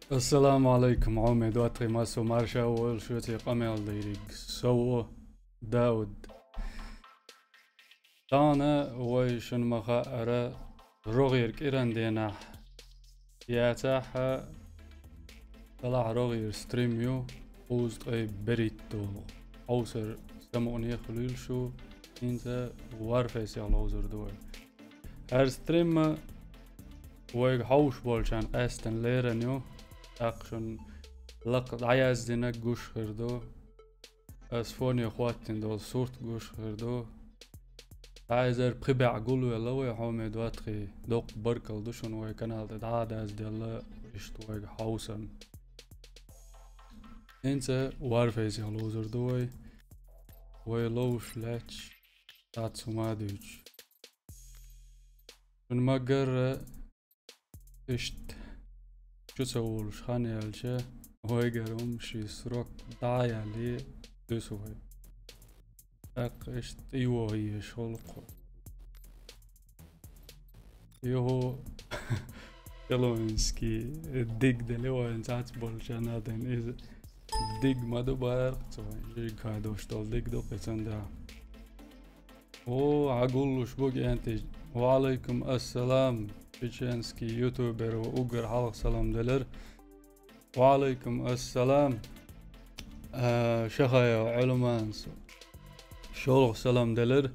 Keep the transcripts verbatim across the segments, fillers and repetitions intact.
Ассаламу алейкум, Ӏомаде доттагӀий, массо марша волаш веций къамел дайриг. Со ва Дауд. Тахана вай шун ма хаара рогӀера кӀиран денахь яцахьа, талахь рогӀера стрим ю, кхузткъе берхӀитта долу. Хьовсар самукъане хуьлийла шу, хӀинца Warface-ехь ловзар ду вай. ХӀара стрим вайга хьовш болчарна къаьстина лерина ю, тӀаккха шуна лакха дӀаяздинарг гуш хир ду. Ас фоне хӀоттина долу сурт гуш хир ду. Цхьа эзар пхи бӀе гулвелла вай, Ӏомаде доттагӀий, доккха баркалла ду шуна вай канал тӀе дӀа а дазделла, иштта вайга хьовсан. ХӀинца Warface-ехь ловзар ду вай. Вай ловш лаьтташ, цхьацца хӀума а дуьйцуш. Шуна ма-гарра, иштта чу ца волуш хан яьлча, вайгара хӀума ши срок дӀа а яле, дуьсу вай. ТӀаккха иштта тӀе йохаеш хӀуллакх. Юху Хеллоуинский диг делла вайн цхьацца болчарна а ден иза. Диг ма ду бара, цо жига хадош долу диг ду кхин цунна да. О, хьан гуллуш бу, КӀентий. Ва алейкум ассалам, чеченский ютубер ва уггар хьалха салам делар. Ва алейкум ассалам, а, Шахаев Ӏилманс. ШолгӀа салам делар.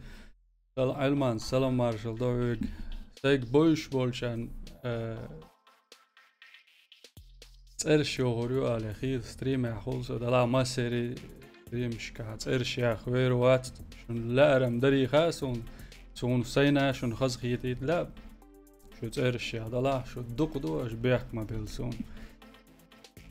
Сал-, Ӏилманс, салам маршалла до хьоьга. Сайга бовзуш болчарна, а, цӀерш йохур ю аьлла, хийла стримехь хуьлу со, дала массери стримашкахь цӀерш яха вер вац, шуна лаарам дарийха суна, суна сайна шуна хазахетийта лаьа, шу цӀерш яха далахь, шу дукха ду, аша бехк ма белла суна.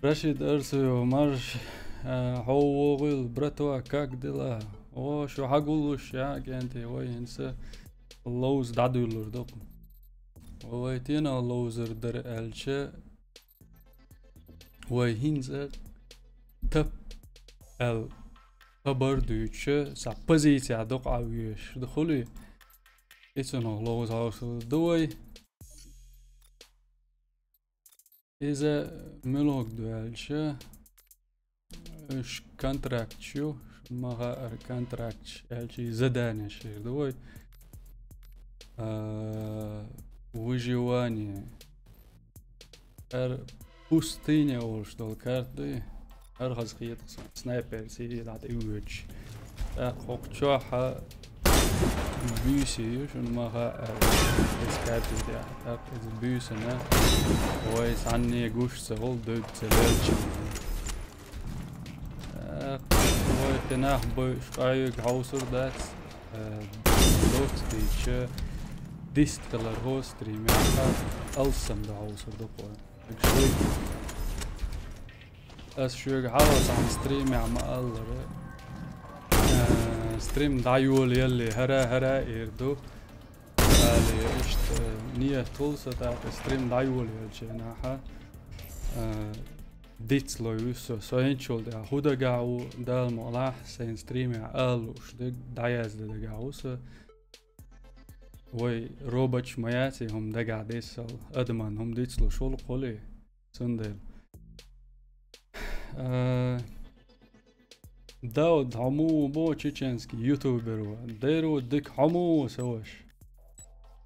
Рашид Арсуев, марш, а, хьо вогӀийла, братва, как дела? О, шу хьан гуллуш, я, КӀентий, вай хӀинца ловза дӀадуьллур ду-кх. Вай тенах ловзар дара аьлча, вай хӀинца тап аьлла хабар дуьйцуша, сан позицехь дукха Ӏа везаш ду хуьлий? И цунах ловза хьовсур ду вай. Иза муьлхарг ду аьлча, уьш контракташ ю, шуна ма хаара контракташ аьлча, и заданеш хир ду вай. А, выживание. ХӀара пустыня олуш долу карта дуй. ХӀара хазахета суна, снайперца дӀа тӀе воьдуш. ТӀаккха хӀокху чохь буьйса ю, шуна ма хаара, иза каьртина тӀехь. ТӀаккха иза буьйсана вай цхьанне гуш ца хуьлу, дуьйцу ца лелча. ТӀаккха вай кхин нах бойуш къахьоьгу хьовсур дац, э, доцу дийча, дист калар хӀо стримехь алсам дан хьовсур ду-кх вай. Ас шуьга хьалха цхьана стримехь ма-аллара, э, стрим дӀайолаяле, хӀара-хӀара эр ду, ала иштта, э, ният хуьлу сан, тӀаккха стрим дӀайолаялча нахьа, э, дицло ву со, со хӀинчул тӀаьхьа хӀун дагахь ву, Дала мукъалахь, сайн стримехь ала лууш дерг дӀаяздан дагахь ву сан. Вай робочий ма яц и хӀума дагахь дисал, адаман хӀума дицлуш хуьлу-кх хуьлий, цундела. А, Дауд, хьо муха ву боху чеченский ютубер ву? Дера ву дика, хьо муха ву, сан ваша?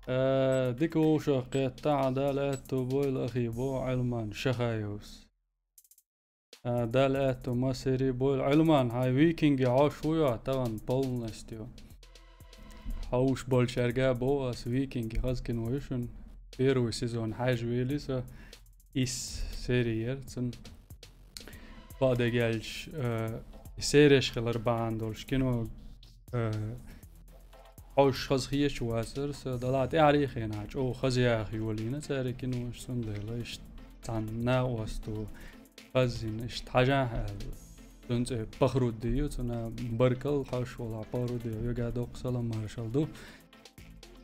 А, дика вовшах кхетта хьан, Дала аьтту бойла, ахи, боху Ӏилман Шахаевс. А, Дала аьтту массери а бойла. Ӏилман, хьайн викинге хьош ву йо, тахана полностью. Хьовш болчаьрга а боху ас, викинге хаза кино ю шуна. Первый сезон хьаьжа вели со, ис сери яра цун. Бакъдерг аьлча, э, и сереш хилар бахьана долуш кино, э, хьовш хаза хеташ вацара со, дала тӀаьхьарий хенахь чӀогӀа хаза яха йолийна цара кинош, цундела иштта цхьана накъосту хазйина, иштта хьажахьа аьлла. Цуьнан цӀе Пахрудди ю, цунна баркалла, хьовш волахь Пахрудди, вегахь доккха салам маршалла ду.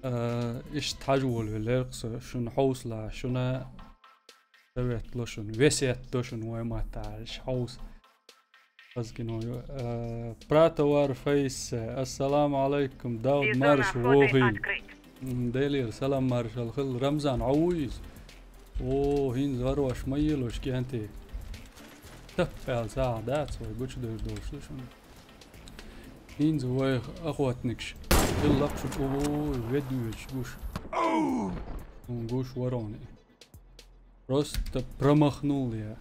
А, иштта хьажа волавелира-кх со, шуна хьовсалахь, шуна совет ло шуна, весет до шуна вай маттахь аьлча, хьовса. Хаза кино ю. А, Пратовар Фейс, ассаламу алайкум, Дауд, марша вогӀийла. М, Делера салам маршалла хила. Рамзан, хьо ву иза? О, хӀинца варош ма елош кӀентий. Таппаьл сагӀа дац вай, гучудуьйр долуш ду шуна. ХӀинца вайх охотникаш хилла-кх шу, ой, ведвечу гуш. Хьуна гуш вароне. Просто промахнул я.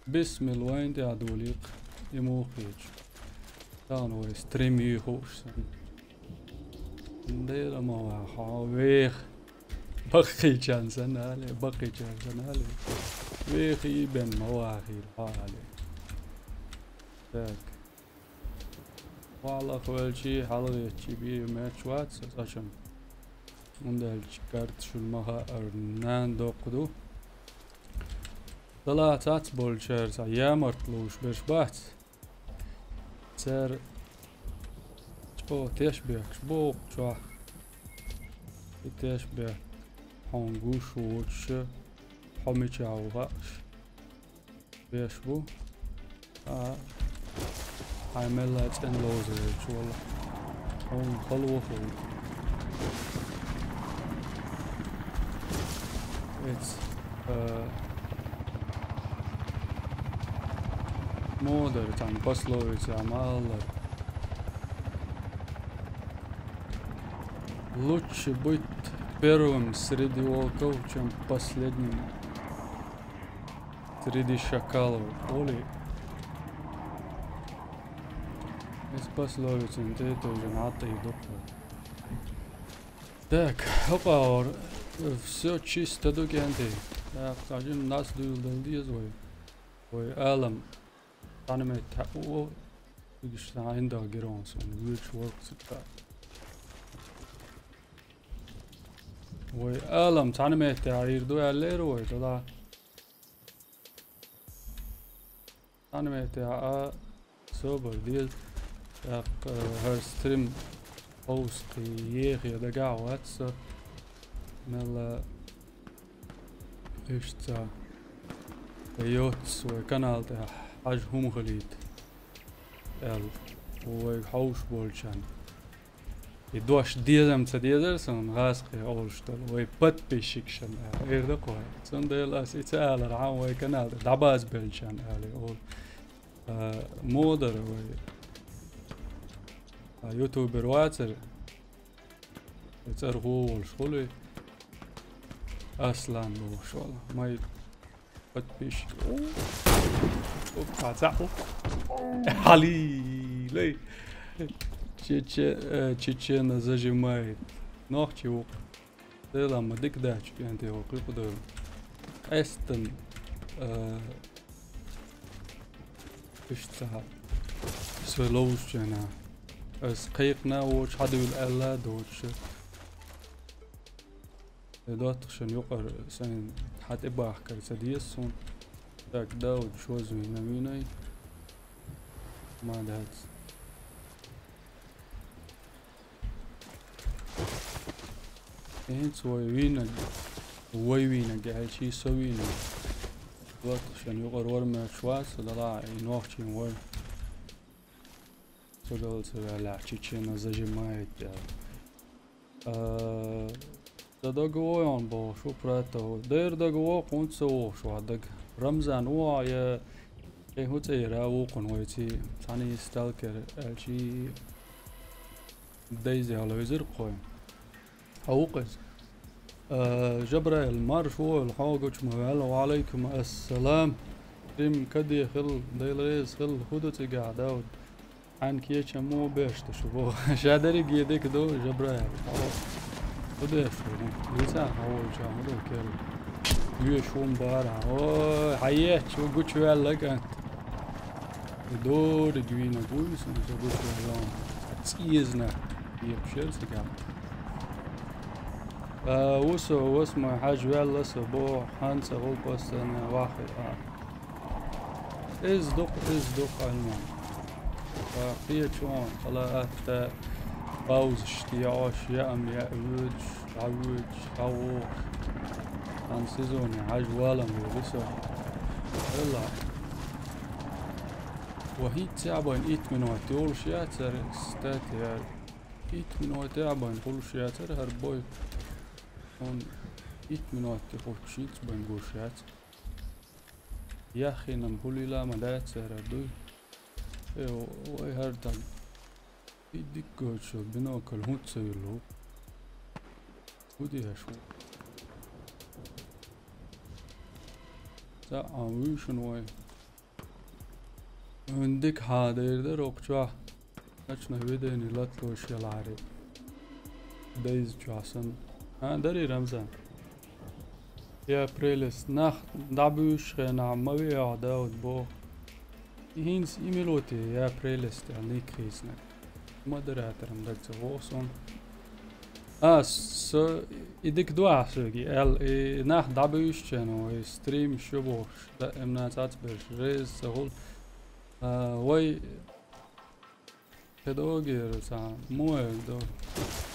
Бисмилла, вайн тӀехь долийкх, и муха кхечу. Тахана вай стрим йий хууш санна. Дела ма ваха, веха. Баккхийчарна санна алий, баккхийчарна санна алий. Веха и бен ма вахийла хьо алий. Так. Валлахь, велчий, хьалагӀеччий бийр меч вац аса шуна. ХӀунда аьлча карта шуна ма хаьара, нана доккха ду. Дала цац болчара цхьа ямарт лууш берш бац. Цара чӀогӀа тешбехкаш боху чохь. И тешбехк хьуна гуш воцуш, хьо мичахь ву хаьаш. Беш бу. А, хьайн мелла цӀена ловзар йолчу вала. Хьуна хала ву хьуна. Эц, а, муха дара цхьана пословица ма аллара. Лучше быть первым среди волков, чем последним среди шакалов. Олий. Иза пословицин тӀе тоже нӀаьтӀий ду-кх. Так, хӀокху агӀор, всё чисто ду кӀентий. Так, цхьа жимма нас дуьйладала деза вай. Вай алам цхьана метте хьаъо, уьгуш цхьа хьайна даггара ван суна, вуьйцуш ворхӀ цига. Вай алам цхьана метте хьаийр ду аьллера вай, тала. Цхьана метте а собар деза, тӀаккха, э, хӀара стрим хьовса кхин еха дагахь вац со. Мелла иштта йоццу вай канал тӀехь хьажа хӀума хилийта аьлла, вайга хьовш болчарна. И дош дезам ца дезара суна гӀазкхе олуш долу вай подписчикашна аьлла. Эр ду-кх вай. Цундела ас и ца алархьама вай канал тӀе дӀабазбеллачарна алий олу. А, муха дара вай. А, ютубер вацара. И цӀархо волуш хуьлий. Аслан бохуш волу. Май Подписчик. Опа, цхьаъ. Хьалий, лай. Чече-, э, Чечена зажимает. Нохчи ву. Дела ма дика даьчу кӀентий ву, кхин къу дойла. Къаьстина, э, иштта цхьа. Со ловзучу хенахь. Ас кхайкхина а воцуш, хьадуьйла аьлла а доцуш. И доттагӀашна юкъара сайн хьан тӀебахкар ца деза суна. Так, Дауд шоза вийна вийной. Ма дац. ХӀинца вай вийнаг, вай вийнаг аьлчий, со вийнаг. ДоттагӀашна юкъара вара моьттуш вац, далахь и нохчийн вара. Ца гал ца ваьллехь, Чечена зажимает аьлла. А, ца дага вогӀу бохуш ву Пратов. Дера дага вогӀу, хӀунда ца вогӀуш ву дага? Рамзан ву я, кхин хӀун цӀе яра вукхун вайций? Цхьаьний сталкер аьлчий, дайза яла везира кхойн. Хьо ву-кх иза? А, Жабраил, марша вогӀийла, хьо гучу ма ваьлла. Ва Ӏалайкум ассалам. Стрим каде хилла, Дела реза хилла. ХӀун ду цигахь, Дауд? Хьайн кечам муха беш ду шу боху? Ша дерриге дика ду, Жабраил. Хьо хӀун деш ву? Дийца хьан волчохь хӀун ду керла? Веш ву-м бара. Ой, хьан етташ ву гучуваьлла кӀант. И дориг вийнаг вуй сан, со гучуваьлла. ЦӀезна. Епшер цига. А, ву со, васмой хьажа ваьлла со, бо, хьан ца гӀулпастана вахи а. Иза дукха, иза дукха, Альман. Ткъа кхечу хьуна, хала атта паузаш тӀе йоӀуш, яам яа воьдуш, дӀавоьдуш, дӀавохуш. Хан сезоне хьажа валам вели со. Элла. Ва хӀинца а байн итт минот йолуш яцара, кстати, итт минот а байн хуьлуш яцара хӀара бой. Хьуна итт минот тӀе хӀуттуш йиц бан гуш яц. Яххинам хӀулила ма дац цара дуй. Э, вай хӀара дан. И диккача бинокль хӀунда ца йиллу? ХӀу деш ву? Цхьа а вуьйшина вай. Вайн дика хьадийр дара окху чохь. Ночной видение латталуш ялахьаре. Дайза чохь санна. А, дарий, Рамзан? Я прелесть. Нах дӀабуьйсучу хенахь ма веа, Дауд, боху. И хӀинца и мила ву те, я прелесть аьлла ник хийцинарг? Модераторам даг ца вогӀу суна. А, со и дика ду ахь соьга, и аьлла, и нах дӀабуьйсучу хенахь вай стримаш ю бохуш, даимна цхьацберш реза ца хуьлу. А, вай Кхин догера цхьа муха ду?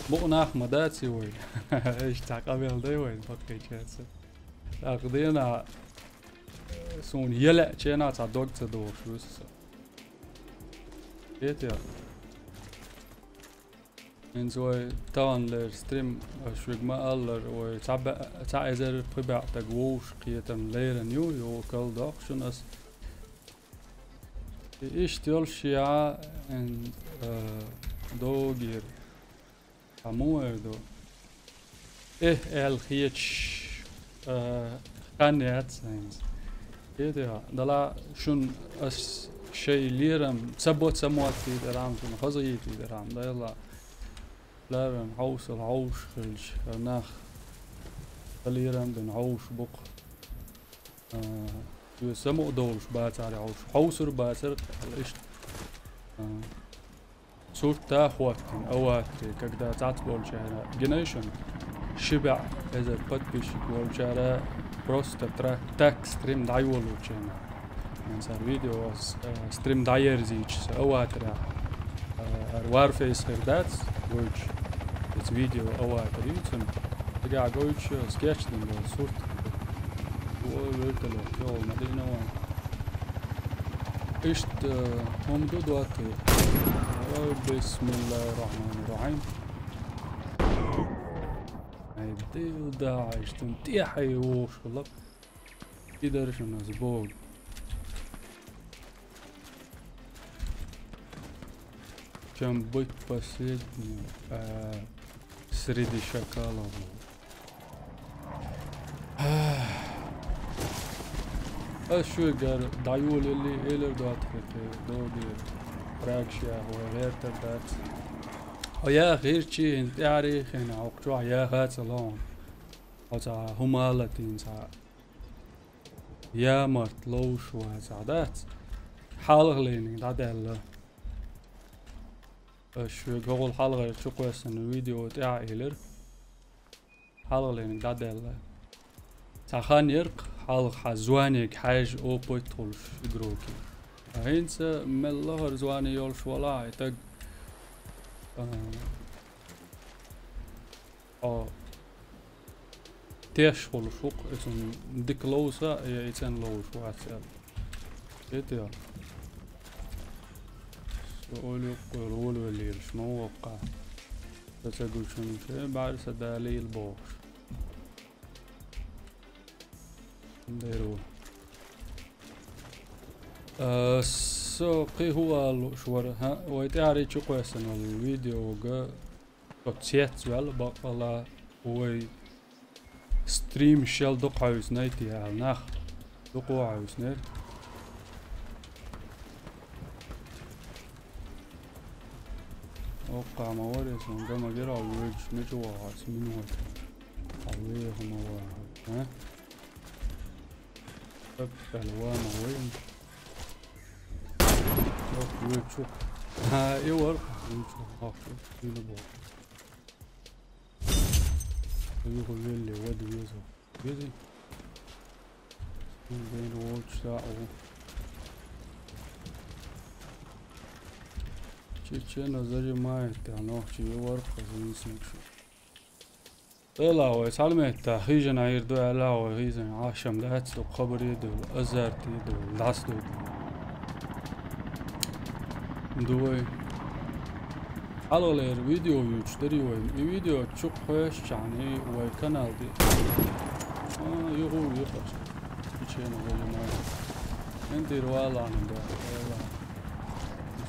Букъ нах ма дац и вай. Иштта цхьа къамел дай вайн баккхийчаьрца. ТӀаккха дена, суна я лаьа чена цхьа дог ца догӀуш вуьсу со. Эти я. ХӀинца вай таханлера стрим, аш виг ма аллара, вай цхьа бе-, цхьа эзар пхи баьӀ таг вовшах кхетам леран ю, йо, кал доккху шуна ас. И иштта йолуш яа, эн, э, догийра. Ткъа муха эр ду? Эхь, аьлла хеташ, э, хан яц хӀинца. Кхетий хьо? Дала шуна ас шайн лерам ца бо, ца моттийтарам, шуна хазахийтийтарам, дайла. Лерам хьовсал хьовш хилча, нах ца лерам дина хьовш бу-кх. А, иза самукъа долуш бацара хьовсур, хьовсур бацара, аьлла иштта. А, сурт а хӀоттина, аватаре, когда цхьацца болчара гинайшан, ши баьӀ эзар подписчик волчара просто тра-, так стрим дӀайолучу хенахь. Эн цара видео с-, э, стрим дӀаерзийча сан аватарехь, э, ара Warface хир дац, гойтуш, иза видео аватар ю цунна. Цигахь гойтуш, скетч дина долу сурт. Ой, вертолёт, йо, ма дина вайн. Иштта, э, хӀума ду доттагӀий. Ой, бисмиллахир-рахманир-рахим. Ай, дил да, иштта тӀехьа вогӀуш хилла. И дара шуна ас боху. Чем быть последним, а, среди шакалов. Ас шуьгара дӀайолалли, элар доттагӀий, догий, прагаш яха вай гӀертар дац. Хьо яха гӀирчий хӀинца тӀаьхьарий хенахь, хӀокху чохь яха а ца лоьху. Хьо цхьа хӀума а латийна цхьа. Ямарт ловш вацахь дац. Хьалхалийниг дӀадаьлла. Аш вега хӀокхул хьалхара чукхоьссина видео тӀаьхьа элира. Хьалхалийниг дӀадаьлла. Цхьа хан яра-кх, хьалха хьан званиега хьаьжжа опыт хуьлуш игроки. Ткъа хӀинца мел лахара звани йолуш валахь и таг, а, хьо теш хуьлуш ву-кх, и цунна дика ловза я и цӀена ловзуш вац аьлла. Кхетий хьо? Со ойла юккъера волавеллийлаш ма воккха. Со ца гучунаш, э, бӀаьрса далийла бохуш. Дера ву. Э, со кхин хӀун ала лууш вара, хӀа? Вай тӀаьхьарий чукхоьссина волу видеога Со цецваьлла баккъала вай стрим шел дукха хьаьвсинай те аьлла нах. Дукха хьаьвсинера. Оккха ма варе, сон гама гира а вуьйцуш, мича вахьа, ас минот. А веха ма вахьа, а? Таппел вама вайна. Ох, вуьйцу. Ха, и вар, вуьйцу, ох, вуьйцу, вуьйцу. Юха велли, вад везу. Вези. Вен волчу саъу. Чечена зажимает, а нохчи и вар, хазин сникшу. Эла вай цхьалметта хижина йир ду аьлла вай хижина Ӏашам дац, ду хабаре ду, азарте ду, лас ду. Ду вай. Хьалхалера видео юьйцуш дара вай. И видео чу кхоьссича вай канал тӀе. А, юху, юху. Печено, вай ма. Эн тӀера валана да. Эла.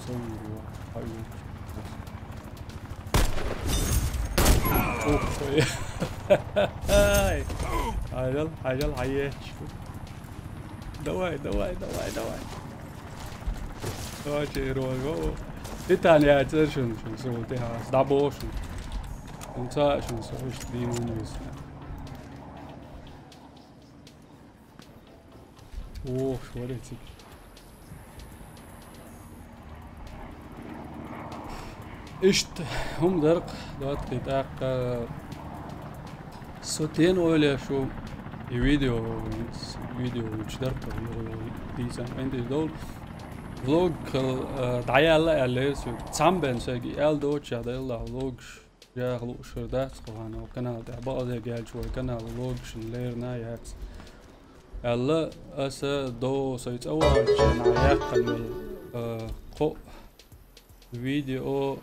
Сон юру. Хьаюру. Ух, ой. Ай. Хьажал, хьажал, хьаеч. Давай, давай, давай, давай. Давай, че, рой, го. Питание цер шун, шун, су, те, ха, сдабо шун. Шун ца, шун, су, иш, дин, ун, вис. О, шварецик. Иштта хӀума дара-кх, дӀа тӀаккха со тен ойла еш ву и видео, видео вуч дара-кх, дийцан къинтӀера довла. Влог хила, а, дӀаяла аьллера соьга. Цхьамбен соьга аьлла доцуча дайла влогаш яха луушур дац кхоана канал тӀехь. Бакъдерг аьлча вай канал влогашна лерна яц. Аьлла, аса до сай цӀа ваьлча, нах яьккхина мел, а, кхо видео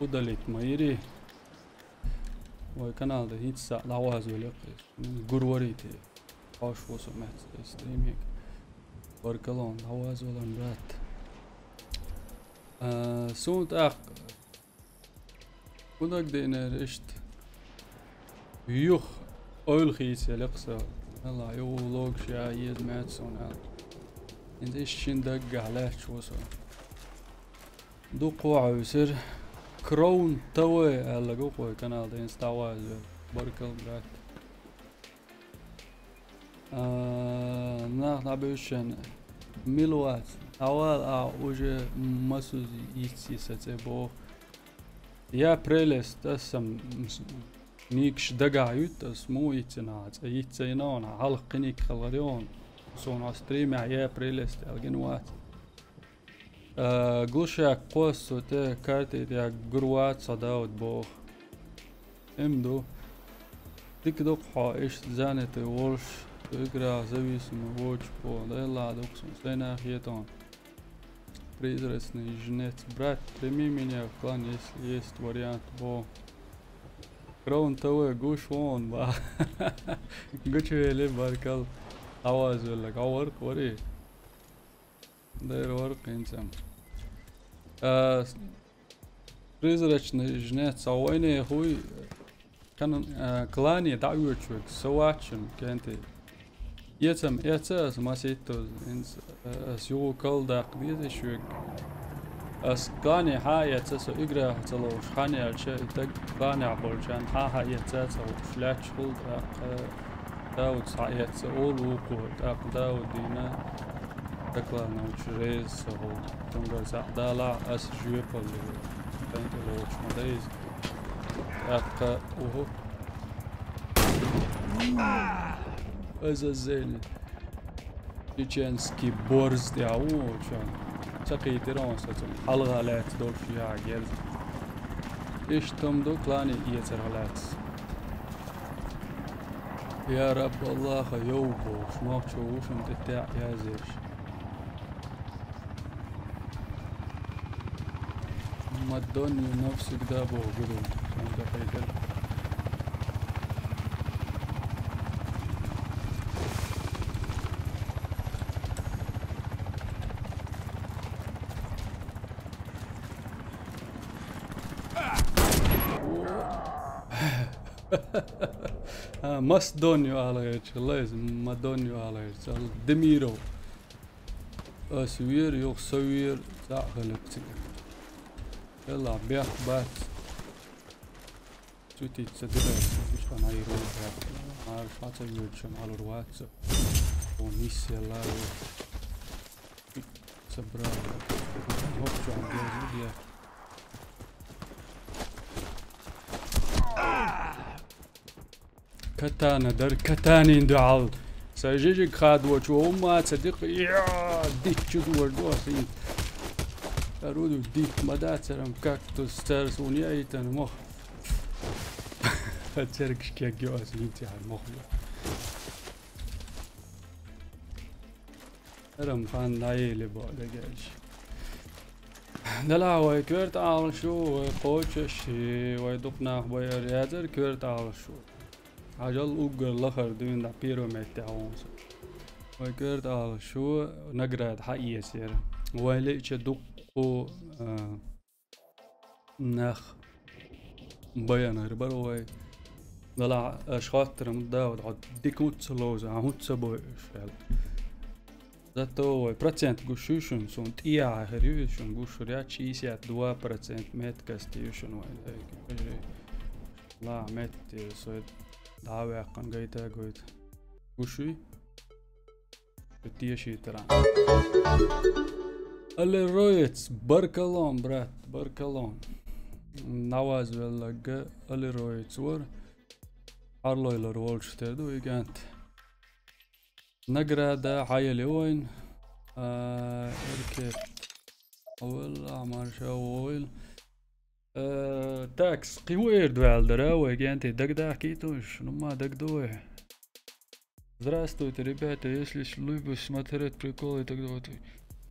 удалить ма йири. Вай канал тӀа хӀинца схьа дӀагӀоз веле кхес. Гур варийте. Хьош ву со меца стриминг. Баркалла, дӀагӀоз велан, брат. А, суна тӀаккха кунаг дийнар иштта. Юха ойла хийца елакх со. Алла, юха влогаш яа еза меца суна аьлла. ХӀинца иштта шин даггахь лаьтташ ву со. Дукха хьовсира. Crown T V аьлла гу кхой канал тӀа, хӀинца дӀагӀоз вер. Баркалла, брат. А, нах дӀабуьйсучарна мила вац. Хьавал а уже масуз йицъи са цӀе боху. Я прелесть, ас сам никаш дагахь юьтта, ас муха йицъина, цӀе йицъина вона, хьалха кхиниг халгӀар йона. Суна стримехь я прелесть аьлла гина вац. А, глушак кхоссу те карти тӀехь гур вац хьо, Дауд, боху. М ду. Дика ду-кх хьо иштта занятый волуш, играх зависимый воцуш боху. Дай ладукх суна, сайна хетон. Призрачный жнец. Брат, прими меня в клан, если есть вариант, боху. Crown T V гуш вон, ба. Гучувели, баркал. Аваз веллаг, аварх вари. Дера вара кхин цӀа. А, с-, призрачный жнец, а вайне хуй, кан-, а, клане дӀа а оьцуш верг, со ваччун, кенти. Эцам, эца ас масийтто, инс, а, ас югу кал даккха деза иш верг. Ас клане хьа а эца, со игра ца ловш, хьан аьлча, и таг клане болчан, хьа а эца ца ловш, лаьтташ хул, тӀаккха Дауд схьаэца, олу вукхо, тӀаккха Дауд дийна. Такланович реза со хӀу. Цуьнгара цхьаъ далахь, ас жоьпалла ву. Тхан тӀе лоцуш ма дайза. ТӀаккха, уху. Азазели. Чеченский борз тӀехь ву волча. Ца кхийтира он сацун. Хьалха лаьцна долуш яхьа герз. Иштта хӀума ду клане эцарх лаьцна. Я Рабб Аллаха, йов бохуш, нохчо ву шуна тӀе таьӀ язъеш. Мадонни навсегда боху гур ву, шуна тӀе пайда. А, Масдонью ала гӀерташ, лайз, Мадонью ала гӀерташ, ала Демиров. Ас вер, юха со вер, цхьаъ хиларг цига. Элла, бех бац. Цуьтица дирай, мишкан айру, ара шаца вер, чам алур вац. О, миссия ла, о. Ца бра. Хоп, чам, дезу, дезу. Катана дар, катанин дуьхьал. Сан жижиг хадочу вовма ца дикъ, я, диччу дур досин. Аруду дик ма дацарам, кактус царс ун яйтан мох. Цергаш кегги ас ин цяхар мох. Арам хан наели бо дагаж. Дала вай коьрта Ӏалаш ву, вай кхочуш, вай дукха нах байар язар коьрта Ӏалаш ву. Хьажал уггар лахара дуьйна дӀа первом метте хьовса. Вай коьрта Ӏалаш ву, награда хьаэцар. Вай лиъча дуккха, а, нах байанар бара вай. Дала аша хоттарам да, вот хьо дика хӀунца ловза, а хӀунца бой уьш аьлла. Зато вай процент гуш ю шуна, суна тӀехьа хир ю шуна гуш хир яц, шестьдесят два процент меткасти ю шуна вай. Ла метти сой дӀа ваьккхана гайта гойту. Гуш ю? Тешийтаран. Алироец, баркаллон, брат, баркаллон. Наваз веллага Алироец вар. Хьарлойлар волчу тера ду и гӀант. Награда хьаяли вайн. А, эркет. Овелла, марша войла. Э, такс, кхин хӀун эр ду аьлла дара, вай генте дагадахкийта уьш, ну ма дагадой. Здравствуйте, ребята, если с-, любишь смотреть приколы и так далее.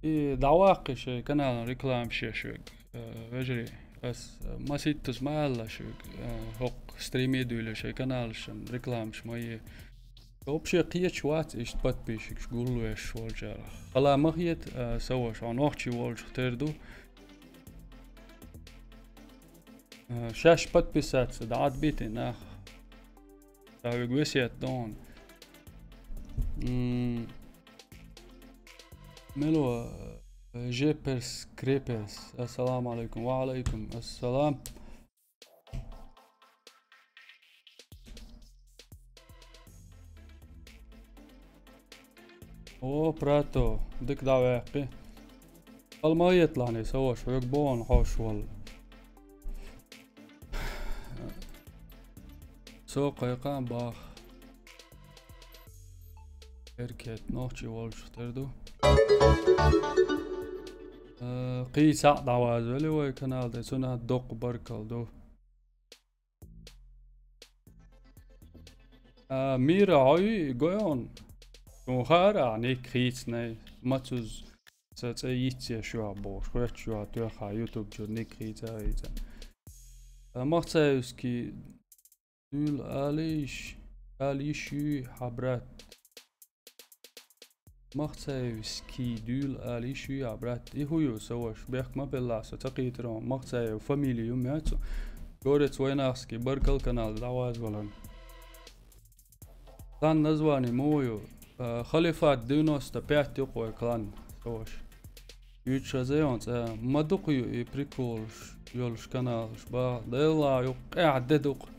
И дӀаваккхи шай каналан рекламаш еш вег, э, вежарий. Ас, э, маситтас ма алла шуьга, э, хӀокху стриме дуьйла шай каналашан рекламаш ма е. Вообще кхеча вац иштта подписчикаш гуллуш волчара. Хала ма хета, э, саваш, хьо нохчи волчух тера ду. Э, шаьш подписаться дӀа Ӏад битий нах. Ца вег весет дон. М, мело, э, Жеперс Креперс. Ассаламу алейкум. Ва алейкум ассалам. О, прато, дика дӀаваьккхи. Хала ма хеталахь, саваш, вег боху хьош волу. Со кхайкхам бах. Эркет нохчи волчух тера ду. Э, кхийца а дӀаваза вели вай канал де, цунах доккха баркалла ду. А, Мира, хьо ю и гойон? Шун хаара, ник хийцнай, мацуз ца цӀе йицъеш йоӀ бохуш, хоьттуш йоӀ тоьххьа YouTube чуьра ник хийца а хийца. А, Махцаевский дуьйла алийш, алийш юй хьан брат? Махцаевский дуьйла алийш юй хьан брат? И хӀу ю, саваш? Бехк ма белла со, ца кхийтира хьуна. Махцаев фамилия ю моьтту. Горец Войнахский, баркал канал дӀаваза валан. Клан название муха ю? Э, Халифат девяносто пять ю кхой клан, саваш. Юьйцуш аза йон цӀа. Ма дукха ю и приколаш йолуш каналаш, бах, делла ю, къаьхьа де дукха.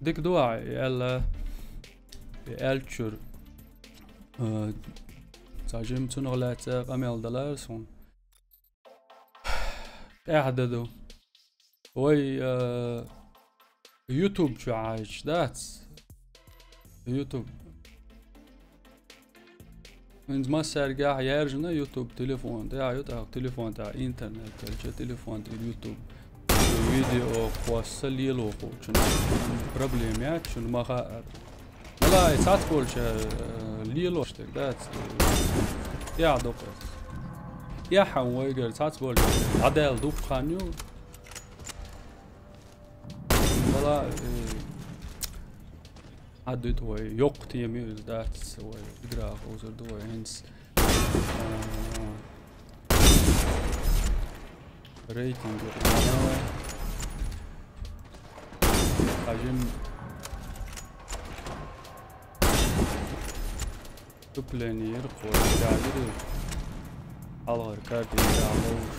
Дика ду ахь, и аьлла, и аьллачуьра. Э, ца жима цунах лаьцна къамел далара суна. ТӀаьхьа дан ду. Вай, э, YouTube чу Ӏайча дац? YouTube. ХӀинца массаьрга яьржина YouTube телефон тӀехь ю, тӀаккха телефон тӀехь интернет хилча, телефон тӀе YouTube. Видео хосса лело хӀу, чуьнан проблема яц, чуьнан ма хаьара. Валлахьи, цхьацца болча, э, лелош дерг дац, э, тӀехь доккху. Эхьан вайгара цхьацца болча дӀадаьлла дукха хан ю. Валлахьи, э, Хьан дуьту вай, йоккха тема ю иза дац, вай играх узур ду вай хӀинца. А, рейтинг ю хьан вай. Хьажим. Вступление йира кхо, дагира. Хьалхара карта йира ловш.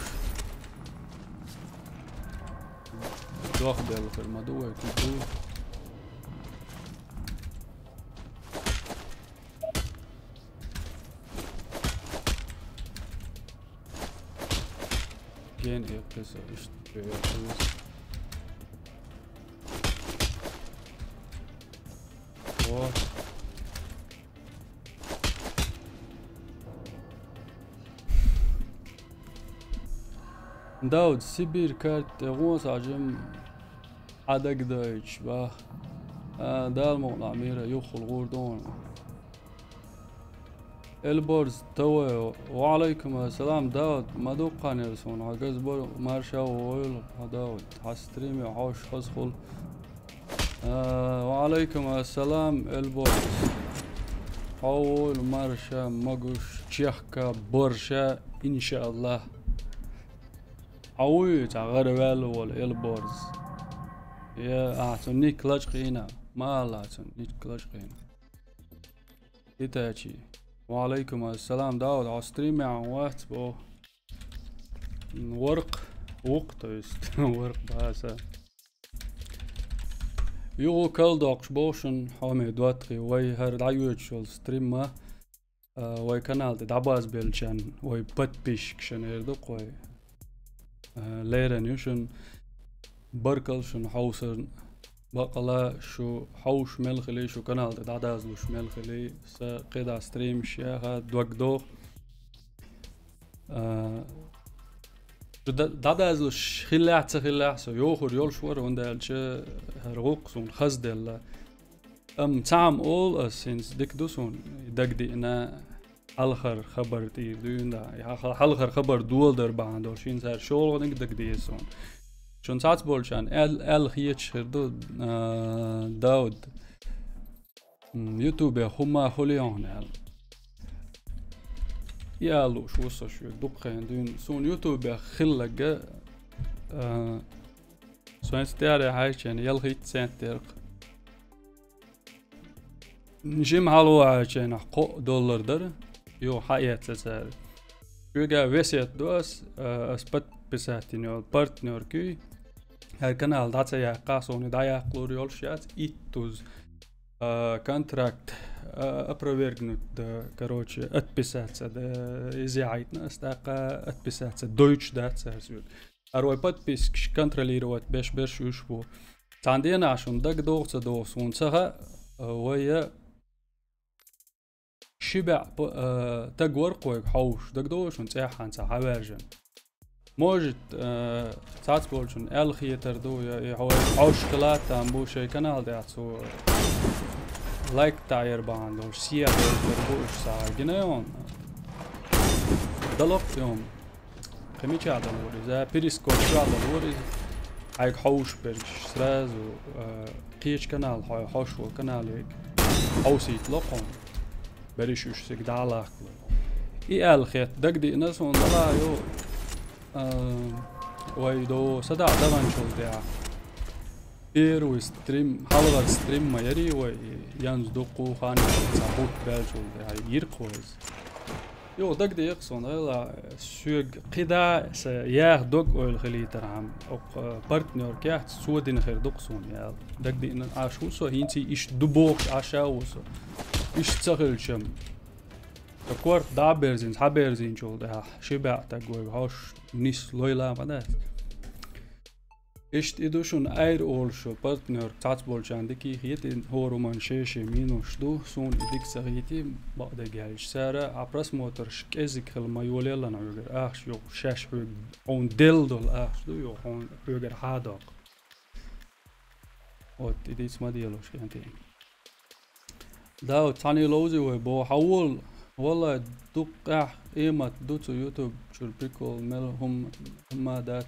Дох белла хир ма ду вай, кху ду. Ген эккхиса, иштта эккхиса. О. Дауд, Сибирь карта тӀе гӀо схьа жим хьан дагадойтуш, бах. А, Дала мукъ лахь, Мира, юххул гӀур ду хьуна. Эльборз, товар. Ва алейкум ассалам, Дауд, ма дуккха ханера суна, хьо газ бар, марша войла, хьо Дауд, хьо стриме хьош хаза хула. А, ва алейкум ассалам, Эльборз. Хьо войла, марша, могуш, чехка, борша, иншааллах. Хьо вуй, цхьа гӀараваьлла вола Эльборз. Я, а, цун ник лачкъийна, ма алла, цун ник лачкъийна. Итачи. Ва алейкум ассалам, Дауд, хьо стриме вац бо. М, варх, вукх, то есть, варх баса. Юху кал доккхуш боху шуна, хьоме доттагӀий, вай хӀара дӀайоьдуш йолу стримма, а, вай канал тӀе дӀабазбеллачарна, вай подписчикашна эр ду-кх вай. А, леррина ю шуна. Баркалла шуна хьовсарна. Бакъала шу хьовсуш мел хили, шу канал тӀе дӀадазлуш мел хили, сан кхидӀа стримаш яха дог доху. А, шу да-, дӀадазлуш хиллехь а, ца хиллехь а, со йохур йолуш вара, хӀунда аьлча хӀара гӀуллакх суна хазделла. Амма цхьаъ ма олу ас, хӀинца дика ду суна, дагадеана, хьалхара хабар тӀера дуьйна, да. И хьал-, хьалхара хабар доладар бахьана долуш, хӀинца хӀара шолгӀаниг дагадеана суна. Шуна цхьацца болчарна аьл-, аьлла хеташ хир ду, а, Дауд. М, ютубе хӀумма хуьлу хьуна аьлла. И ала лууш ву со шуьга дукха хенахь дуьйна. Суна ютубе хилларг, а, со хӀинца тӀера хьаьжча, ялхитта цент дерг-кх. Жима хьалаваьлча, кхоъ доллар дара. Юха хьаэца цара. Шуьга весет ду ас, а, ас подписать йина йолу партнёркий. ХӀара канал дӀа ца яккхахь, суна дӀаяккха луур йолуш яц, иттуза, а, контракт, а, опровергнуть, да, короче, отписаться, да, иза яхьийтина ас, тӀаккха отписаться дойтуш дац цара соьга. ХӀара вай подписчикаш контролировать беш берш уьш бу. Цхьана денахь шуна дагадогӀу ца догӀу, суна ца хаьа, а, вай, а, ши баьӀ п-, а, таг вара-кх вайга хьовсуш, дагадогӀу шуна, цӀеххьана цхьа хьаваьржина. Может, а, цхьацца болчунна аьлла хетар ду, я и хьо-, хьовсуш хила а там бу шайн канал тӀехь цо лайк тӀаьхьа яр бахьана долуш, сехьа хетар бу уьш схьа гина йона. Далокх йона. Кхин мичахь далур иза? Перископ чохь далур иза. Хьайга хьовсуш берг сразу, а, кхечу канал хьо-, хьовсуш волу канале хьовсийта ло кхунна. Берриш уьш цига дӀа а лахкало. И аьлла хетта дагадеана суна, дала йо, а, вай до садаӀа даханчул тӀехь. Первый стрим, хьалхара стрим ма ярий вай, янз дуккха хан цхьа бутт баьлчул тӀехь, йира-кх вай иза. Йо, дагадеха суна, гӀайла, соьга кхидӀа сан яха дог-ойла хилийтархьама, окху, э, партнёрка яц, цо дина хир ду-кх суна яла. Дагадеана, Ӏаш ву со, хӀинца иштта ду бохуш Ӏаш а ву со. Иштта ца хилчам. Ткъа корта дӀа а берзина, схьаберзийначул тӀаьхьа, ши баьӀ таг вайга хьовсуш нис лойла ма дац. Иштта и ду шуна Айра олуш йолу партнёрка, цхьацца болчарна дика хета, и хӀора хӀуманна шен-шен минусаш ду, суна и дика ца хийти, бакъдерг аьлча. Цара а просмотрш кӀезиг хила ма йолаелла хьоьгара, ахча йо, шаьш хьоьга, хьуна делла долу ахча ду йо, хьуна хьоьгара хьадоккху. Вот, и диц ма делуш, кӀентий. Да, вот цхьаьний ловзи вай боху, хьан волу? Валлай, дуккха къаьхьа къемат ду цу YouTube чуьра прикол, мел хӀума, хӀума дац.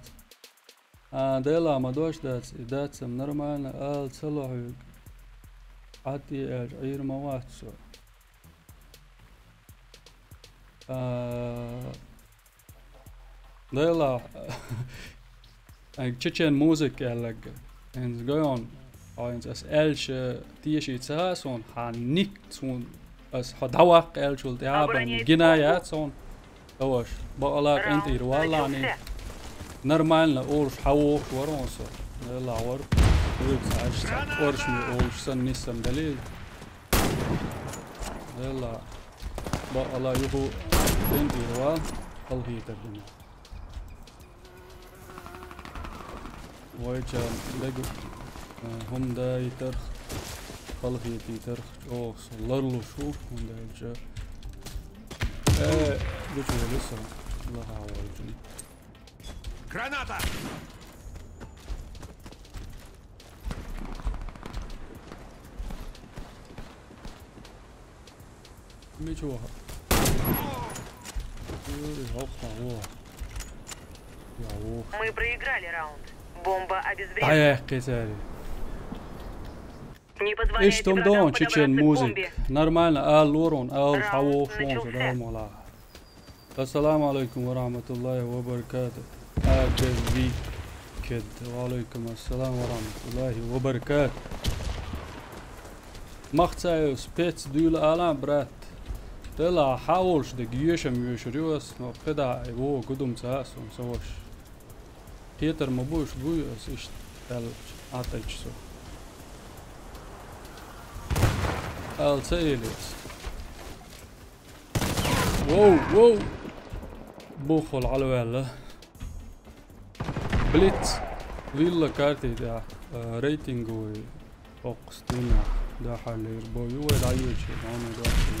А, Дела, ма дош дац, и дац-м нормально, ала ца ло хьоьга. Хьан тӀе аьлча, Ӏийр ма вац со. А, Дела, айга чечен музыка аьлларг, хӀинца гайон, хьо хӀинца ас аьлча, теший ца хаьа суна, хьан ник суна, ас хьо дӀаваккха аьлчул тӀаьхьа бан гина яц суна. Таваш, бакъала кӀентӀийра валлахьний. Нормально олуш хьан вохуш вара хьуна со. Дела вара. Вуьйца аш ца. Оршми олуш сан нисам далил. Дела. Бакъала юху кӀентӀийра вал. Халхийтар дина. Вайча дагу, э, хӀума дайтарх, халхетийтарх чӀогӀа со ларлуш ву, хӀунда аьлча, э, гучувели со лаха вайчун. Граната! Мича ваха? Ой, хьо-хьо, во. Я, во. Мы проиграли раунд. Бомба обезврежена. Дӏаяьккхи цари. Не позволяйте Иштта врагам дон чечен подобраться к музыка. бомбе. Нормально, ала лорун, ала Раунд хьавохуш вон начался. шу, дар мола. Ассаламу алейкум ва рахматуллахи ва баракатух. Ага, вик. Кед. Ва алейкум ассалам ва рахматуллахи ва баракатух. Махцаев спец дуйла алан, брат. Дела хьаволуш дег ешам йоьшур ю ас, но пхеда ай во гудум ца ас он ца ваша. Кхетар ма бу, уьш буй ас иштта аьллачу, Ӏатайча со. Ала ца элира ас. Воу, воу! Буххал Ӏалаваьлла. Блиц. Лилла карти тӀехь, а, рейтинговый оккху стенах дахьаллера бо ю вай дӀайоьдучу, хьуна доцу.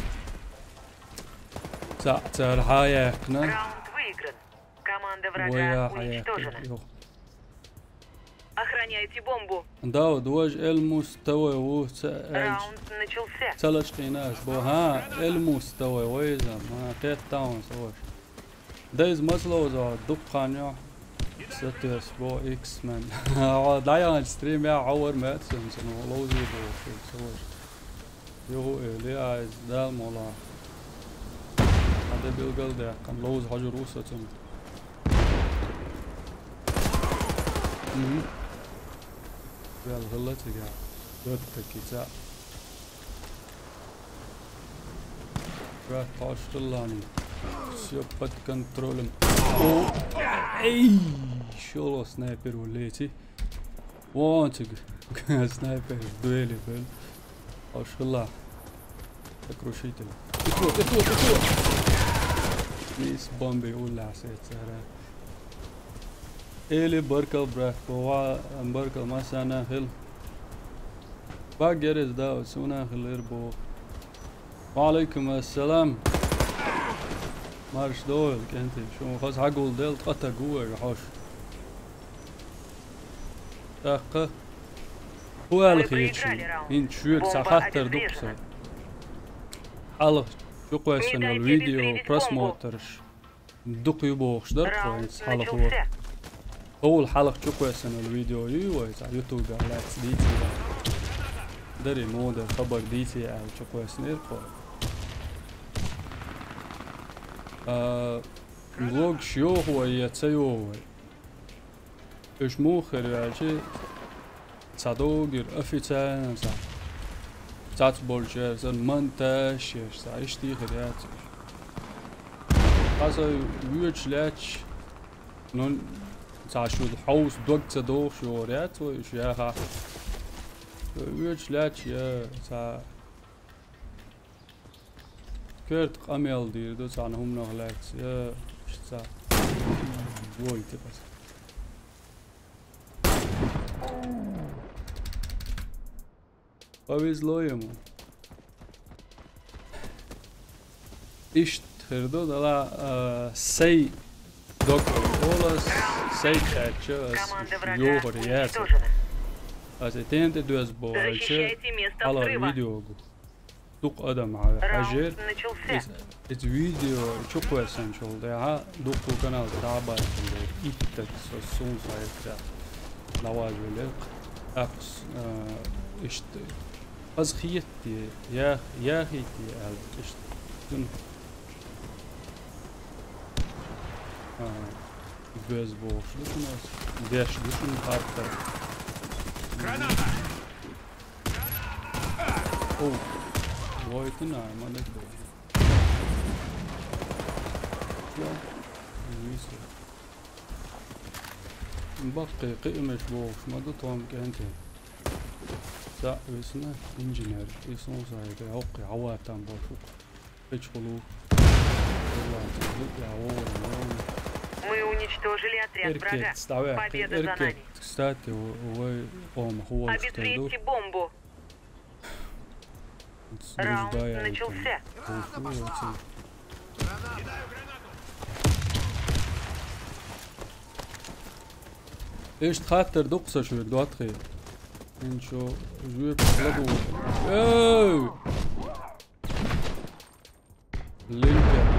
Цхьаъ цара хьаяьккхина. Раунд выигран. Команда Вая врага хьаяьккхина. уничтожена. Йо. Охраняйте бомбу. Дауд, важа эл муставай ву ца аьлча. Раунд начался. Ца лачкъийна ас бо. ХӀа, эл муставай вай иза. ХӀа, кхетта ван ца ваша. Дайза маца ловза, дуккха хан йо. Сатес бо X-Men. Хьо дӀаяханчу стримехь хьо вара меца, сан ловзий бохуш, ца ваша. Юху эли айз, Дала мола. Хьан де билгал даьккхина, ловза хьожур ву со цунна. Мгм. Вел хилла цига. Дот такица. Брат, тхьош хиллани. Всё под контролем. О, эй! Шоло снайпер ву леци. Вон цига. Снайпер дуэли бен. Тхьош хилла. Сокрушитель. Тихо, тихо, тихо! Мисс бомби уллас эцара. Эли баркал, брат, бова, баркал, масана хил. Баггерез да, суна хилир бо. Ва алейкум ассалам. Марш дойл, кенти. Шун хаз хагул дел, тата гуэр, хош. ТӀаккха. ХӀу аьлла хеташ? ХӀинца шуьга цхьа хаттар ду-кх сан. Хьалха чукхоьссина йолу видео просмотрш дукха ю бохуш дара-кх вайца хьалхо. ХӀула хьалха чукхоьссина йолу видео ю вай цхьа ютубехь лаьцна дийцина. Дари муха дара хабар дийций аьлла чукхоьссинера-кх вай. А, влогаш йоху вай я ца йоху вай? Уьш муха хир ю аьлча, цхьа доггера официально цхьа цац болчара санна монтаж еш цхьа иштта хир яц уьш. Ткъа со воьдуш лаьтташ, ну, цхьа шу хьовса дог ца дохуш йогӀур яц вай уьш яхахь. Воьдуш лаьтташ я цхьа Коьрта къамел дийр ду цхьана хӀуманах лаьцна, я, иштта. Вой, типа. Повезло ему. Иштта хир ду, дала, а, сай дог олас, сай кхаьчча, ас йохур яц. Аса тен тӀе доьза боху аьлча, хьалар видеогу. Дукха адам хьажира. Иза, иза видео чукхоьссинчул тӀаьхьа дуккха канал дӀабаьлла. Иттаг со сунца хьаьркира. Лаваз велира. ТӀаккха, а, иштта. Аз хетти, я, я хетти аьлла, иштта. Цуьнан, а, боьза бохуш ду шуна ас. Деш ду шуна хаттар. О, вайтина, ма дагадогӀу. Йо, вису. Баккхий кхиамаш бохуш ма ду тхуна кӀентий. Цхьаъ висна инженер, и сунсайга хӀокху хьаватан болуш ву. Кхечу гӀулу. Валлахи, зуд я вогӀур вогӀур. Мы уничтожили отряд врага. Эркетца дӀаваьккхи, Победа за эркет. Нами. Кстати, вай хӀума хӀу волчу тера ду. Обезвредьте бомбу. Раунд начался. Иштта хаттар ду-кх сан шуьга, доттагӀий. ХӀинца шу жоьпаш ладугӀу. Эй! Линкер.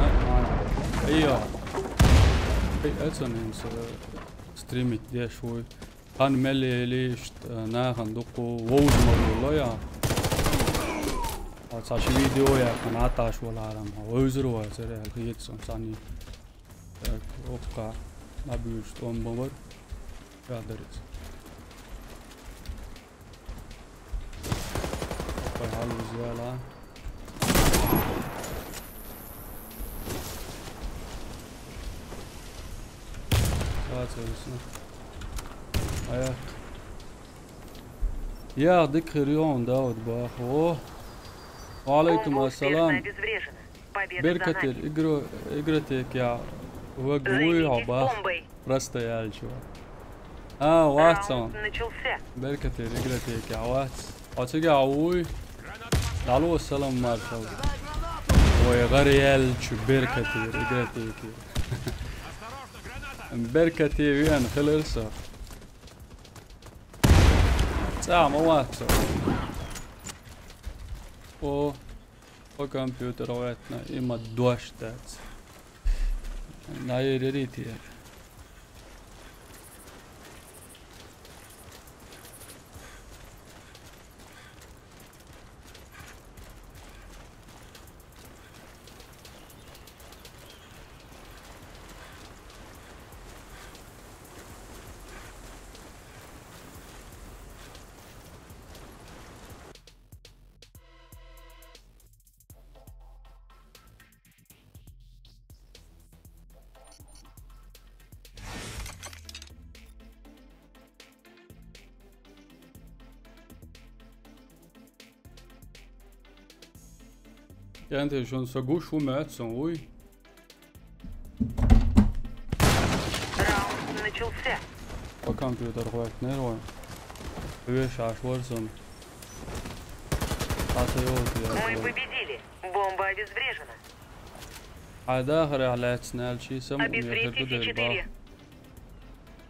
Айо. Ай, эцан инса стримить деш вуй. Хан мел елишт, э, нахан дукку вовзмалула я. А цаш видео я, хан аташ валарам. Вовзру ва цере, хиет сон сани. Так, окка. Набюш томбовар. Гадарец. Поймал взяла. Саца висна. Ая. Я, дик хирион, да, вот бах. О. Ва алейкум ассалам. Беркатир, игро, игротек я. Вагуй, бах. Просто ялчу. А, ватсан. Беркатир, игротек я, ватс. Ацага ауй. Далу салам маршал. Ой, гариялчу, беркатир, игротек я. Беркатир, вен, хилерса. Ца, ма ватса. О, по компьютеру ватна, има дождаться. Наверное, ритер. КӀентӀи, шун са гуш ву мецун, уй. Раунд начался. По компьютер хватит нервы. Веш аш варзун. Ата ёлт я. Мы победили. Бомба обезврежена. Айда, хря, лец, нельчи, сам. Обезвредить.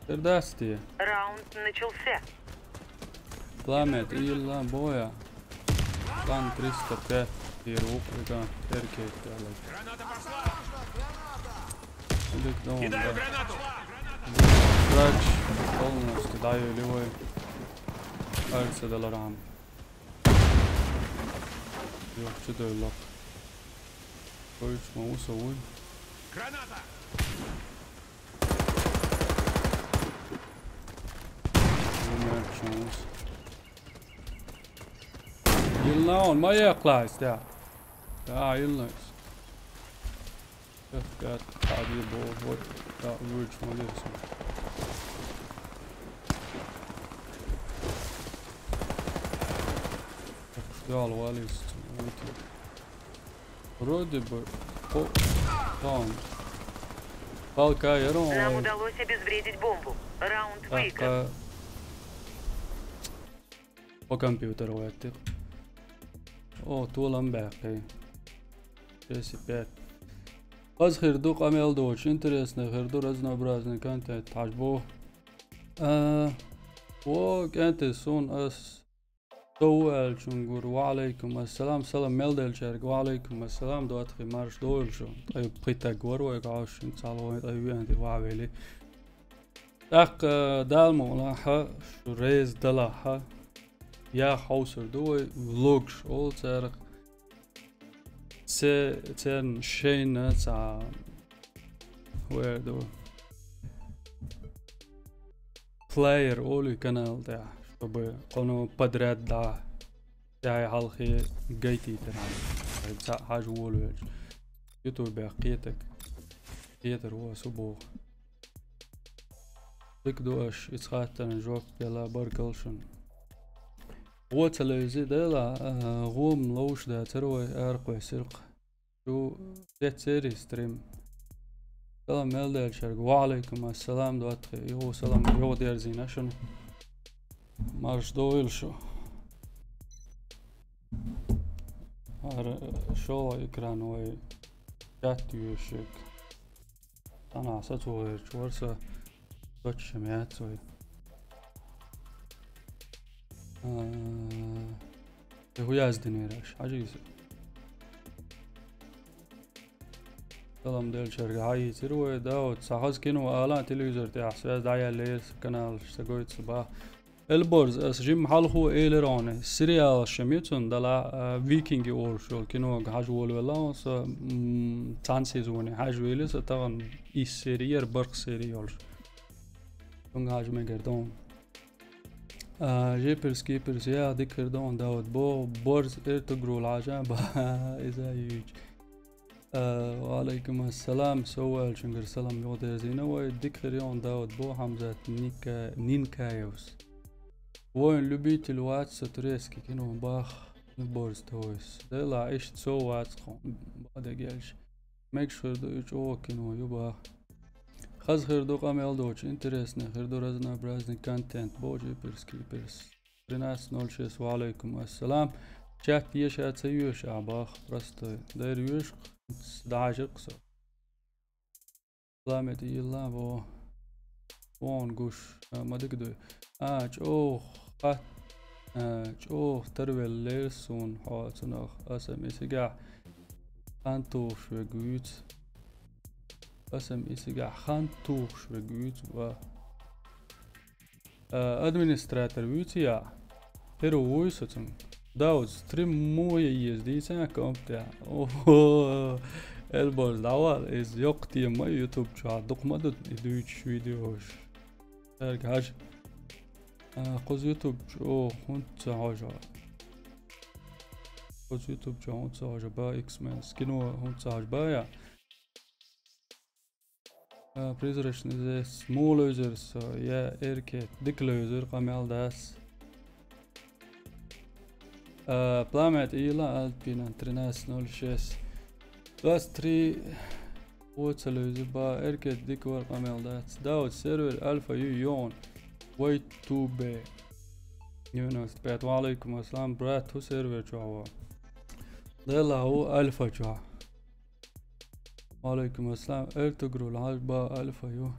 Пердасти. Раунд начался. Пламя, ты ила боя. План триста пять, и рук, это, эркет, Кидаю гранату. Врач полностью даю левой. Кажется, Даларам. Ёх, что ты лак? Ой, что, усовой? Граната! Иллаун, ма яклайс, да. Да, иллайс. Эфкат, таби, бо, вот, да, выльч, молодец. Так, что, алвалис, вот. Вроде бы. О, там. Палка, я думал. Нам удалось обезвредить бомбу. Раунд выигран. Так, а, по компьютеру это. О, тулам бяхи. Шесть и пять. Аз хирду къамел доч. Интересный хирду, разнообразный контент. Хажбу. А, о, кенте сон ас. Сов аьлчунгур, ва алейкум ассалам, салам мел делчаьрга, ва алейкум ассалам, доатхи марш дойлу шу. Ай пхитаг вар вай гӀаш, цхьалгӀа вай тӀай веанди ваьвели. ТӀаккха, э, Дала мукъ лахь, шу реза далахь, я хьовсур ду вай, влогаш олу царах. Це-, церан шайна цхьа вер ду. Плеер олу канал тӀехь, чтобы кхуьнан подряд дӀа, тӀехь хьалхе гайтийтина. Цхьаъ хьажа волавелча. Ютубехь кхетаг. Кхетар ву аса боху. Дика ду аша, иза хаттарна жоп делла, баркалла шуна. Вон ца левзи дела, а, гӀома ловш дацара вай, аракхойсира-кх. Шу деццерий стрим. Салам мел делчаьрга. Ва алейкум ассалам, доатхи. Йо, салам, йо, дерзийна шуна. Марш дойла шу. ХӀара шолгӀа экран вай чат йоьшург. Ана сацо гӀерташ вара со, точно яц вай. А, и хӀу яздинера аша? Хьажийса. Салам делчаьрга хьаийцира вай, да, вот, цхьа хаза кино ала телевизор тӀехь, связь дӀаяьллера, сан каналаш ца гойту сан бах. Эльборз, ас жимма хьалхо элира хьуна, сериал ши мицун дала, а, Викинги олуш йолу кинога хьажа волавелла хьуна, со, м, цхьана сезоне хьажа вели, со тахана исс сери яра, барх сери йолуш. Цунга хьажа мегар ду хьуна. А, жепирс, кипирс, я, дика хир ду хьуна, Дауд, бо, борз Эртугрул хьажа, ба, иза юйч. А, ва алейкум ассалам, со ваьлчуьнгара салам юхадерзийна вай, дика хир ю хьуна, Дауд, бо, Хьамзат Ника-, Нинкаевс. Воин любитель вац со турецкий кино бах, ну, борз тойс. Дела, иштта со вац кху, ба дегелш. Мегаш хир ду, и чӀогӀа кино ю бах. Хаза хир ду къамел доцуш, интересный хир ду разнообразный контент, бо, жепирс, кипирс. Тринадцать ноль шесть, ва алейкум ассалам. Чат еша ца йоьшу а бах, простой. Дайр йоьшу, дӀажиркх со. Ламет йилла во. Вон гуш, а, ма дика дуй. А, чӀогӀа хат-, а, чӀогӀа тарвеллера суна хьо цунах. Аса мисигахь хан тухуш вег вуьйцу. Аса мисигахь хан тухуш вег вуьйцу, ва. А, администратор вуьйцу я? ХӀара вуй со цунга. Дауд, стрим муха еза дийцан компьютер? Охо, Эльборз, дӀавала, иза йоккха тема ма ю YouTube чохь, дукха ма ду и дуьйцуш видеош. Цаьрга хьажа. А, кхуза YouTube чу, о, хӀунда ца хьожа? Кхуза YouTube чу хӀунда ца хьожа? Ба X-Men. Скино хӀунда ца хьожа? Ба я? А, призрачный зес. Муха левзира со, я эркет? Дика левзира, къамел дац. А, Пламя тӀе йилла Альпина тринадцать ноль шесть. Двадцать три оца левзира, ба, эркет дика вара, къамел дац. Дауд, сервер альфа ю йогӀун. Вай ту б. Девяносто пять. Ва алейкум ассалам, брат, хӀу сервер чохь ву? Делла ву альфа чохь. Ва алейкум ассалам. Эртугрул хьажа, ба, альфа ю.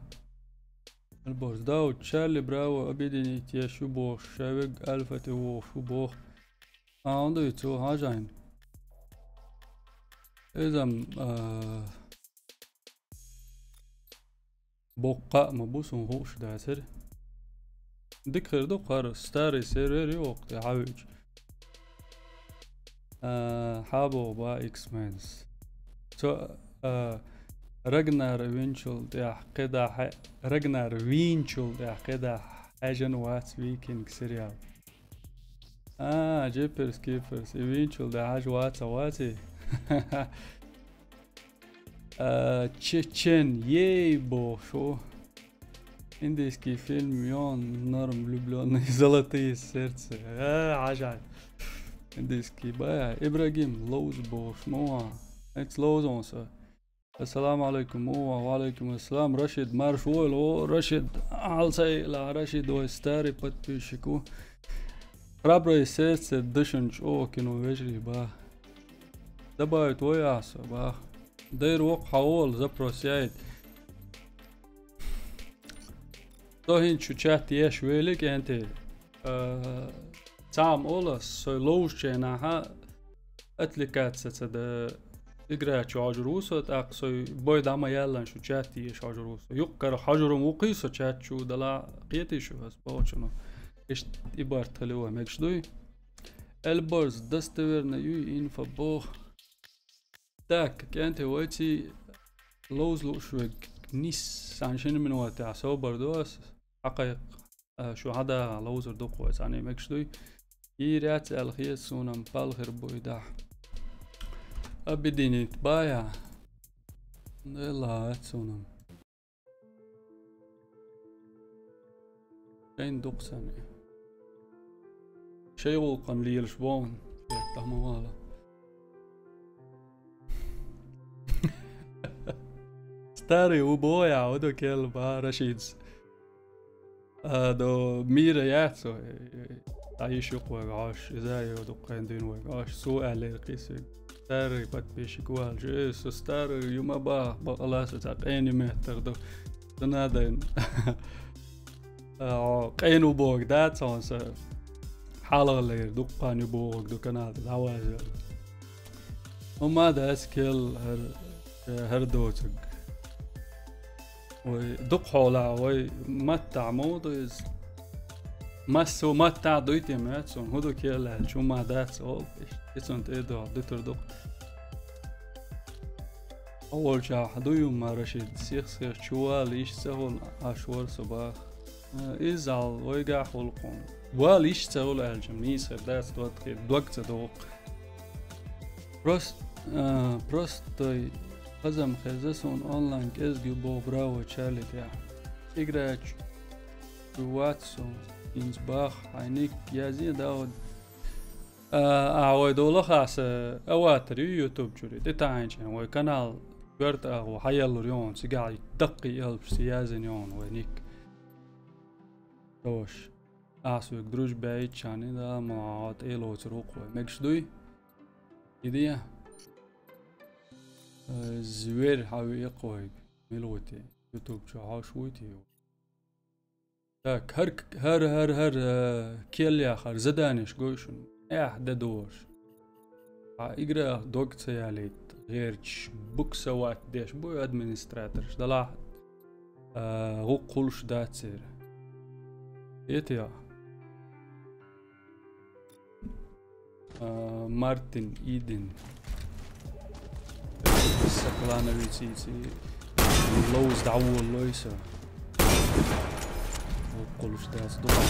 Эльборз, Дауд, Чарли Браво объединить еш ю бохуш, ша вег альфа тӀе вогӀуш ву боху. А, хӀун ду и цо хьажа хьайна? Изам, а, боккха а ма бу, суна хууш дацара. Дика хир ду, кхара старый сервер ю оха тӀе хьавуьйчу. А, хьабогӀу ба X-Men's. Цо, а, Рагнар винчул тӀехь кхидӀа хье-, Рагнар винчул тӀехь кхидӀа хьаьжжина вац Викинг сериал. А, Джиперс Киперс, и винчул тӀехь хьаьжжа вац, а ваций? А, Чечен, ей, бо, шо. Индийский фильм, ён, норм, влюблённый, золотые сердца. А, хьажа. Индийский, бая. Ибрагим, лоуз, бо, шмо. Эц лоуз он со. Ассаламу алейкум, о, ва алейкум ассалам. Рашид, марш войла, о, Рашид. Алсайла, Рашид, вай старый подписчик у. Храброе сердце, дышинчу, о, кино вежарий, ба. Добавить вой ахьа со, ба. Дайр вокху хьан волу запрос яйта. Со хӀинца шу чат еш велиг, кӀентий. Э, цхьа ма ола, со ловчу ченахьа отвлекаться ца да, игра чу хьожур ву со, тӀаккха со бой дӀа ма яьллан шу чат еш хьожур ву со. Юккъара хьожурум ву кхий со чат чу дала кхетий шу ас бохучуну. Иштта и барт хили вай мегаш дуй. Эльборз, достоверно юй инфа бох. Так, кӀентий вайций ловза лууш верг ниссан шина минотехь собар ду ас. Хьакхайкха, а, шу хьада ловзар ду кхой цхьаьна мегаш дуй. Йийр яц аьлла хета суна-м, пал хир бу и дахь. Объединить бая. Делла яц суна-м. Шайн дукха санна. Шай гӀуллакхана лелаш бохун. Шайтта ма вала. Старый у боя, у до кел ба Рашидс. А, до мира яц, ой, ой, ой. Та йиш юкъ вайга Ӏаш, иза йо дуккхайн дуьйна вайга Ӏаш. Су аьллера кхийсиг. Старый подписчик валча, э, со старый юма бах, бакъала со цхьа къена меттар ду. Ца надайн. А, къена у бохург дац хьуна со. Хьалхалера, дуккхана ю бохург ду канал тӀе дӀавазар. Хьума дац кел, хӀара ХӀара доцург. Вай дукха хьолахь, вай маттахь ма ду иза. Массо а маттахь дуй те моьтту суна, хӀун ду кхел аьлча, хӀума дац олу, иштта и цунна тӀе а доху, дуьтур ду-кх. Хьо волчохь дуй хӀума, Рашид, сих-сих чу вала йиш ца хуьлу, аш вара со баха. Э, иза ал вайгахь хуьлу кхунна. Вала йиш ца хуьлу аьлча, нийса хир дац, дог хир, дог ца догӀу-кх. Прост-, а, простой хазам хеза суна онлайн кӀезиг ю боху Браво Чарли тӀехь. Игра чу вац со, хӀинца бах, хьайн ник язъе, Дауд. А, а, вай долахь аса аватар ю YouTube чуьра. ТӀетаьӀначохь вай канал коьрта агӀо хьаеллур ю хьуна, цигахь даккхий элпаш ца язйина ю хьуна вай ник. Тош. Ахьа соьга дружба яйччхьана, да, ма хьо тӀе а лоцур ву-кх вай. Мегаш дуй? Идея? Э, зверь хьан виъ-кх вайга. Мила ву те? YouTube чохь хьовш вуй те? Так, хӀар, хӀар, хӀар, хӀар, э, кел яхар, заданеш гой шуна. Эхь де догӀуш. Хьан играх дог ца ялийта, гӀерташ, буксовать деш бу администраторш, далахь, а, гӀуккхулш дац церан. Эти я. А, Мартин Иден. Сан клановец ийци. Лоуз дӀаволлой со. ГӀуккхулш дац, дукха.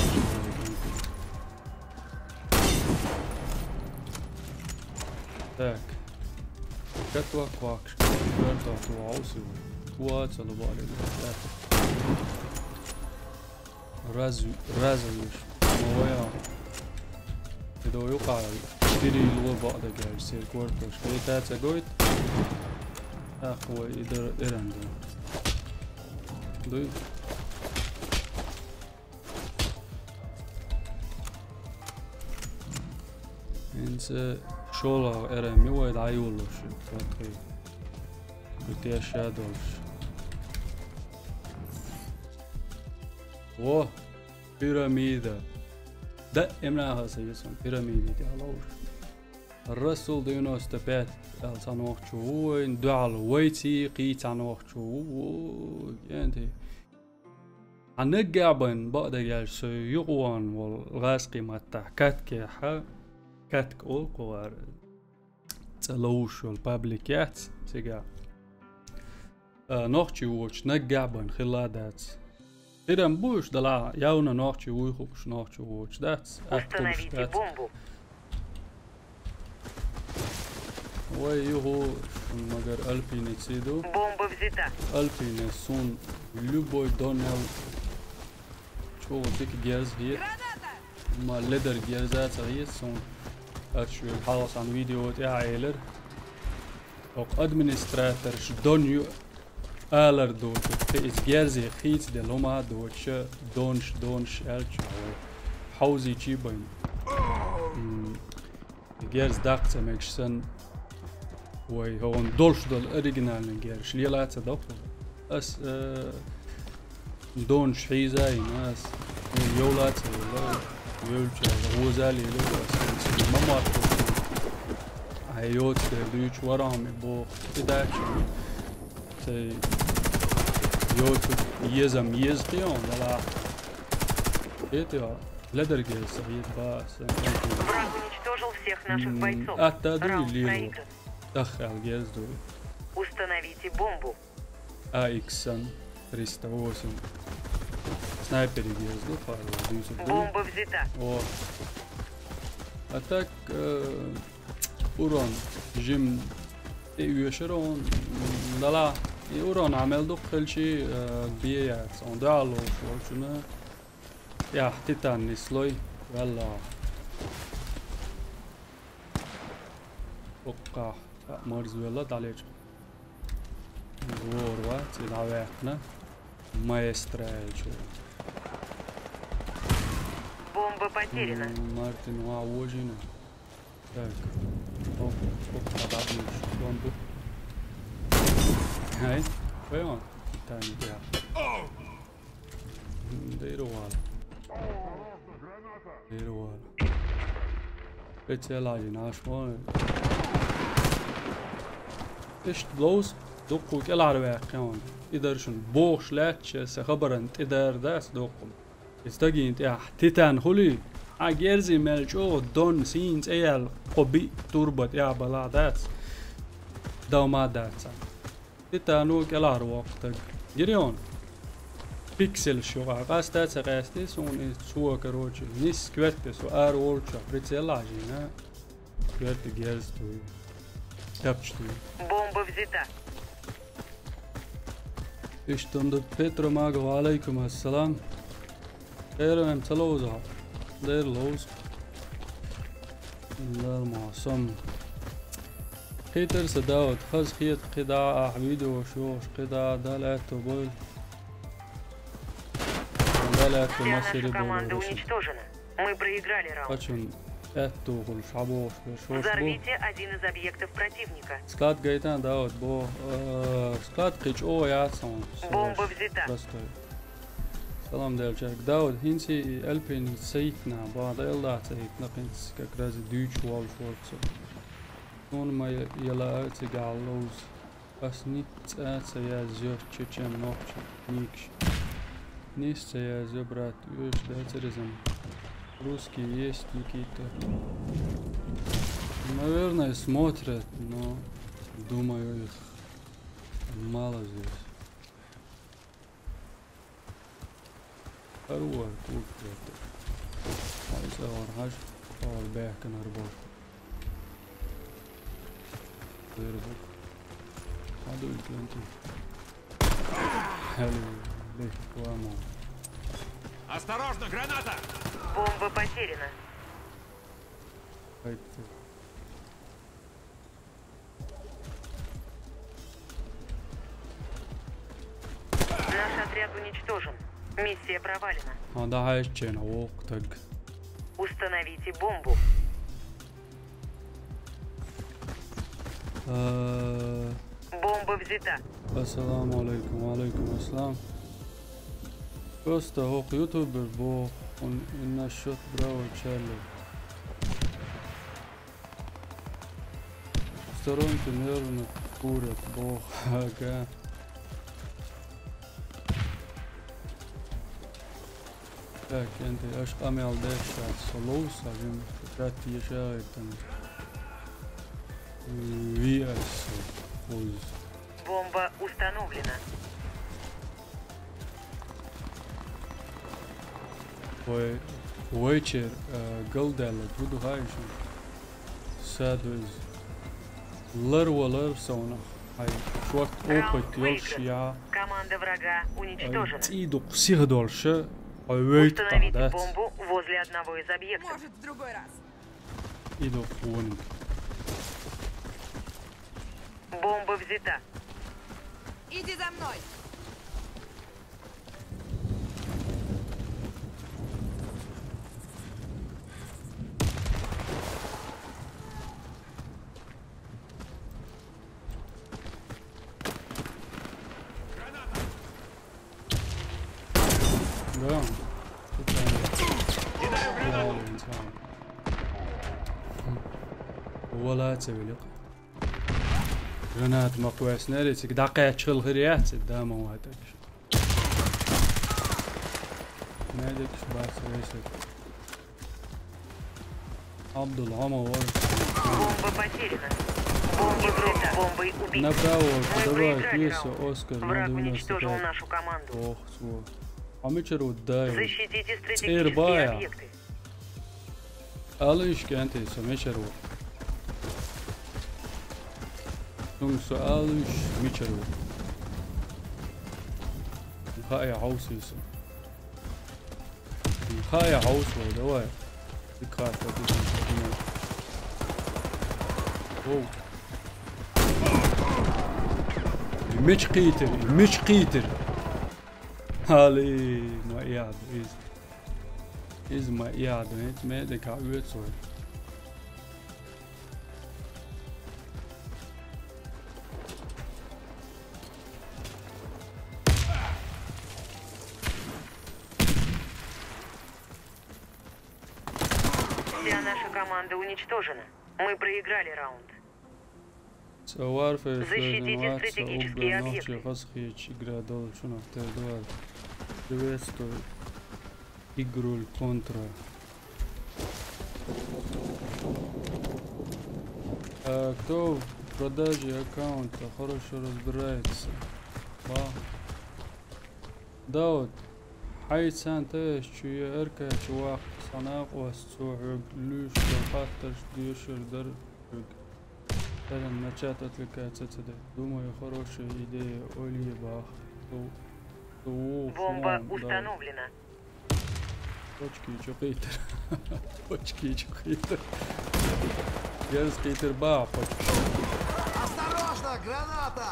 Так. Готова квакш. Готова туаусу. Туа цалабали. Раз, раз виш. Моя. Иду юкъа. Четыре луо бакъда гайш, сер квартош. Эта ца гойт. Ахуй, идар эренду. Дуй. ХӀинца шолгӀа эран ма вай дӀайоллуш, тхо тхе. Бу тешша долуш. Во, пирамида. Да, эмнахаса ясон пирамида тӀехь ловш. Расул девяносто пять аьлла цхьа нохчо ву вайн дуьхьал, вайций кхий цхьа нохчо ву, ву, кӀентий. Хьан наггахь бан бакъдерг аьлча, со юкъаван волу гӀазкхий маттахь каткехьа, катка олу кху вара. Цкъа ловш йолу паблик яц цигахь. А, нохчий воцуш наггахь бан хилла дац. Хирам бу уьш далахь, явна нохчий вуй хууш, нохчий воцуш дац, атта хууш дац. Вай юху шун магар Альпине ца ду. Бомба взята. Альпине сун любой донел чугӀу дика герз хет. Ма ледар герза ца хет сун. Ачу хьалха сан видео тӀехь элира. Окху администраторш дон ю алар доцу, те иза герзе хийцаделла хӀума доцуша, донаш, донаш аьлча, хьовзийчий байн. М, герз даккха ца мегаш санна, вай хӀун долуш долу оригинальный герзаш лела а ца доккху. Ас, э, донаш хьийза йина ас. Йовла а ца йовла. Йовлча, гӀоза а лело ас. Ма мотто. Ай, йоцу дер дуьйчу варам и боху. И дача. Цай йоцу езам еза кхион, дала. Это я. Ледар герза, ед ба, сан. Враг уничтожил всех наших бойцов. Атта дуй лело. Раунд проигран. Даххал герз дуй. Установите бомбу. А Х Н триста восемь. Снайпери герз ду, пару дюйсов ду. Бомба взята. О. А так, э, урон жим и уьшур он, м, дала, и урон Ӏамел дукха хилчи, э, бе яц. Он дала лош волчуна. Яхь титан нислой, валла. Уккха, а, марз велла, далеча. Ворва, ци дӀаваьккхина. Маэстро аьлча. Бомба потеряна. М, Мартин, ва вожина. Так. Оп, оп, подобнешь. Бомбу. Ай, понял? Тани, да. М, да и рвал. Дервала. Специалажи наш мой. Ишт блоуз. Дуккха кӀелхьарваьккхи хьона. И дар шуна бохуш лаьтташ, сан хабаран тӀедара дац дуккха. И стагийна тӀехь титан хуьлий? Хьан герзий мел чӀогӀа донна сийна цӀе яьлла кхо биъ турба тӀехь балахь дац? Дав ма дац. Титано кӀелхьарвоккху стаг. Гирион. Пикселш юкъахь къаста ца къаьстий суна иза цо, короче, нисса коьртте со ара волчохь прицел а хьажийна. Коьртте герз туй. Тапча туй. Бомба взята. Иштта ду Петро Маго, ва алайкум ассалам. Херам ца ловза хьо? Дера ловза. Нормально, сом. Кхетар сан, Дауд, хаза хета кхидӀа ахь видеош йохуш, кхидӀа Дала аьтто бойла. Дала аьтто Вся наша массери команда бойла. Уничтожена. Мы проиграли раунд. Кхачун аьтто хуьлуш хьабохуш берш хӀорш бу. Взорвите один из объектов противника. Склад гайтан, Дауд, бо, э, склад кхин чӀогӀа яц хьуна. Бомба взята. Простой. Салам делчарг. Дауд, хӀинца и Альпин ца йитна, бахьа даьлла ца йитна, хӀинца как раз и дуьйцуш волуш вара со. Суна ма яла а цигахь ловза. Ас ницкъ а ца язйо чечен-нохчийн книгаш. Нис ца язйо, брат, оьшуш дацара иза. Русские есть, Никита. Наверное, смотрят, но, думаю, их мало здесь. Хьаруар куртка. Хьайса вара хьажа, хьо баьхкинарг боху. Вера бу. Хьадуй кенти. Хьали, лехь, ламо. Осторожно, граната! Бомба потеряна. Хьайса. Наш отряд уничтожен. Миссия провалена. Хьан дахьаьжча чена воккху таг. Установите бомбу. Э, Бомба взята. Ассаламу алейкум. Ва алейкум ассалам. Просто хӀокху ютубер боху, он и насчет Браво Чарли. В сторонке нервно курят, боху, ага. Так, кенти, аша къамел деш дац, со ловза, жим, шатти ешагӀиттан. Ви аса, оз. Бомба установлена. Вай, вайчер, э, галдаьлла, буду хайшин. Садуз. Лар валар совнах. Хай, шорт опыт йолуш я. Команда врага уничтожена. Ай, цӀий дукха сиха долуша, ай, вейт. Установите бомбу возле одного из объектов. Может, в другой раз. И дукха вониг. Бомба взята. Иди за мной. Да. Тут они. Кидаю гранату. Правильно, правильно. Хм. Вала цевелик. Гранат ма кхоьссинера, цига дӀакхаьчча хила хир яц, да, ма ватагаш. Медикаш бац весет. Абдул, Ама вар. Бомба потеряна. Бомба взята. Бомбой убит. Направо, давай, киса, Оскар, враг уничтожил нашу команду. Ох, цо. А мичара вот дай. Защитите стратегические объекты. Алиш кенти со мичара ву. Сунг со алиш мичара ву. Хай, хьовсий со. Хай, хьовс вай, давай. Дика хатта, дика хатта. Воу. Меч кхийтир, меч кхийтир. Хали, ма яд, из. Иза ма яд, меч, ме де ка уьцур. Вся наша команда уничтожена. Мы проиграли раунд. Warfare Защитите стратегические объекты. Хазхич игра долчунах те дуар. Приветствую. Игруль контра. А кто в продаже аккаунта хорошо разбирается? Ба. Дауд, хьайцан теш чуя эркачу вахт санакъ вас цо хьуг луьш дал хаттарш дешар дар хьуг. Эрен начат отвлекаться цеде. Думаю, хорошая идея, Олье бах. Ту-, ту-, Бомба фон, да. Установлена. Почки чу кхийтар. Почки чу кхийтар. Янз кхийтар ба, почки. Осторожно, граната!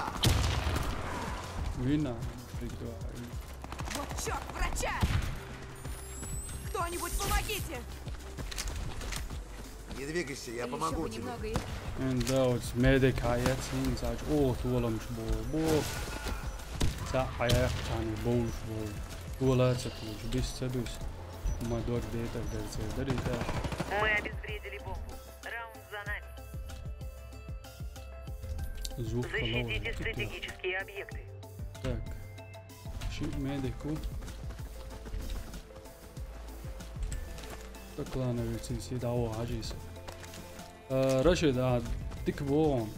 Вина. Вот чёрт, врача! Кто-нибудь помогите! Не двигайся, я Ещё помогу бы тебе. Немного и Эн да, вот медик хаяц, ин сач, о, туалам шбо, бо. Са хаяк тани боуш бо. Туала ца туш, бис ца бис. Ма дог дета, дерце, дарита. Мы обезвредили бомбу. Раунд за нами. Зух. Защитите стратегические объекты. Так. Ши медику. Та клановица си даво хажиса. Э, Рашид, а, дик богон.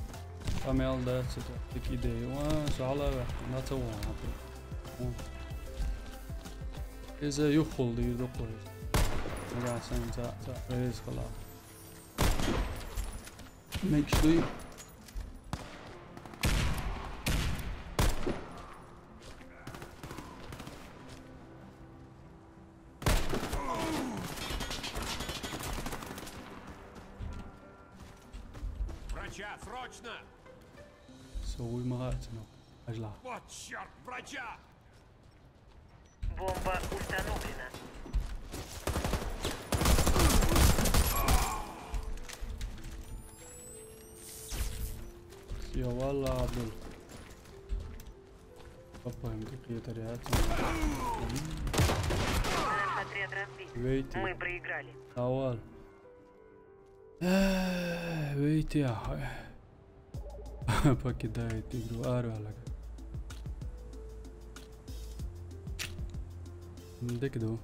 Амел да цата. Дик идея. Ва, сала ва, на ца ва, апи. О. Иза юхул дир докой. Ва, сан ца, ца, рез хала. Мекшли. Врача, срочно! Сой магазинок. Ажла. Вот чёрт, врача! Бомба установлена. Я валла, Абдул. Папа, им какие-то реакции. Наш отряд разбит. Вейти. Мы проиграли. Давай. Э, вейти, а. Покидает игру. Арвалага. Дикду.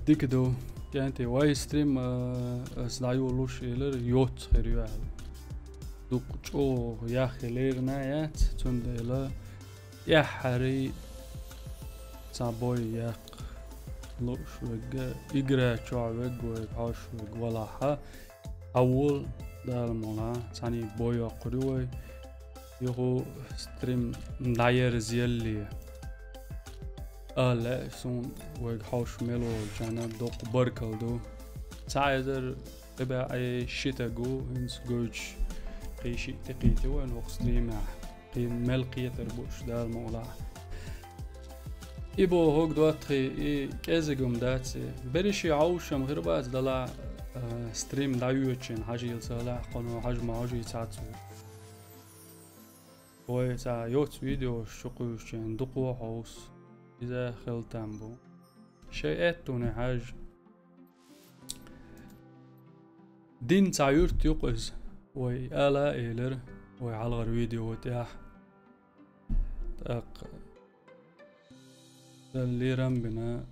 Дикду. Кенти вай стрим, э, э, сдаю луш илер йот херюал. Дук чо яхелер на яц, цундела. Яхари ца бой як луш вега, игра чо вега, вега хаш вега валаха. Авул дал мола, цани бой акури вай. Юху стрим дайер зелли. Але сун вега хаш мело чана док баркалду. Ца эзер Эбе ай шитагу, инс гойч, кийши текити вен ох стрима. Кин мел киетер буш дал мола. И бо хог дуатхи, и кезигум даци. Бериши аушам хирбац дала, э, стрим даючин, хажил сала, коно хажма хажи цацу. Ой, ца йоц видео шукуюшчен, дукуа хаус. Иза хелтам бу. Шей эттуне хаж. Дин ца юрт юкъуз, вай ала эйлер, вай гьалгъар видео тяхь. Так. Лирам бина,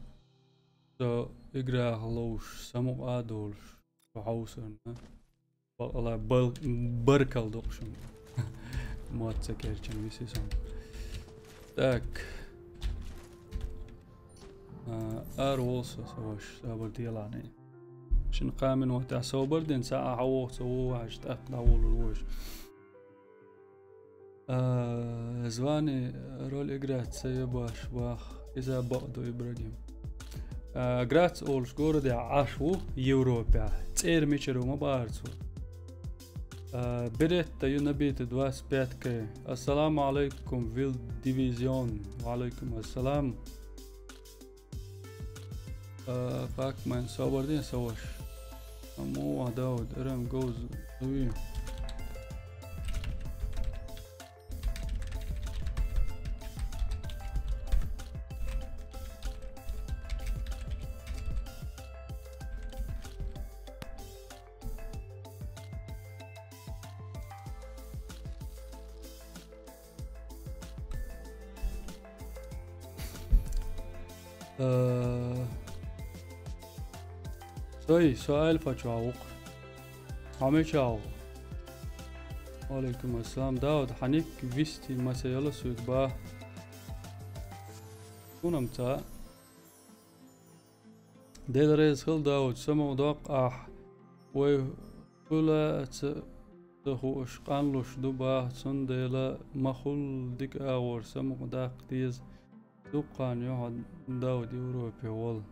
со игра хлоуш, самукъа долш, со хьаусарна. Валла бал-, баркал докъушум. Муатса керчен виси сон. Так. А, ар волса саваш, сабар диялани. Шин къамин вата сабар дин са ахавохса ваш, так, давулур ваш. А, звани роль играть ца ебаш вах, иза баъду Ибрагим. А, Грац олш городе аш ву Европе. ЦӀер мичару ма барцу. А, Беретта ю набита двадцать пять к. Ассаламу алейкум, Вил Дивизион. Ва алейкум ассалам. А, пак мен собардин саваш. Аму адауд, эрем гоз, дуи. Э, Сой, со Альфа чу вукх. Хьо мича ву? Валейкум ассалам. Дауд, хьаник висти масаяла суьг ба. Хунам ца. Дела реза хила, Дауд, самукъа доккха ахь. Вай хула ца, ца хууш къанлуш ду баха, цундела ма хул дика агӀор самукъа даккха деза. Дуккхана ю хьо, Дауд, Европе волу.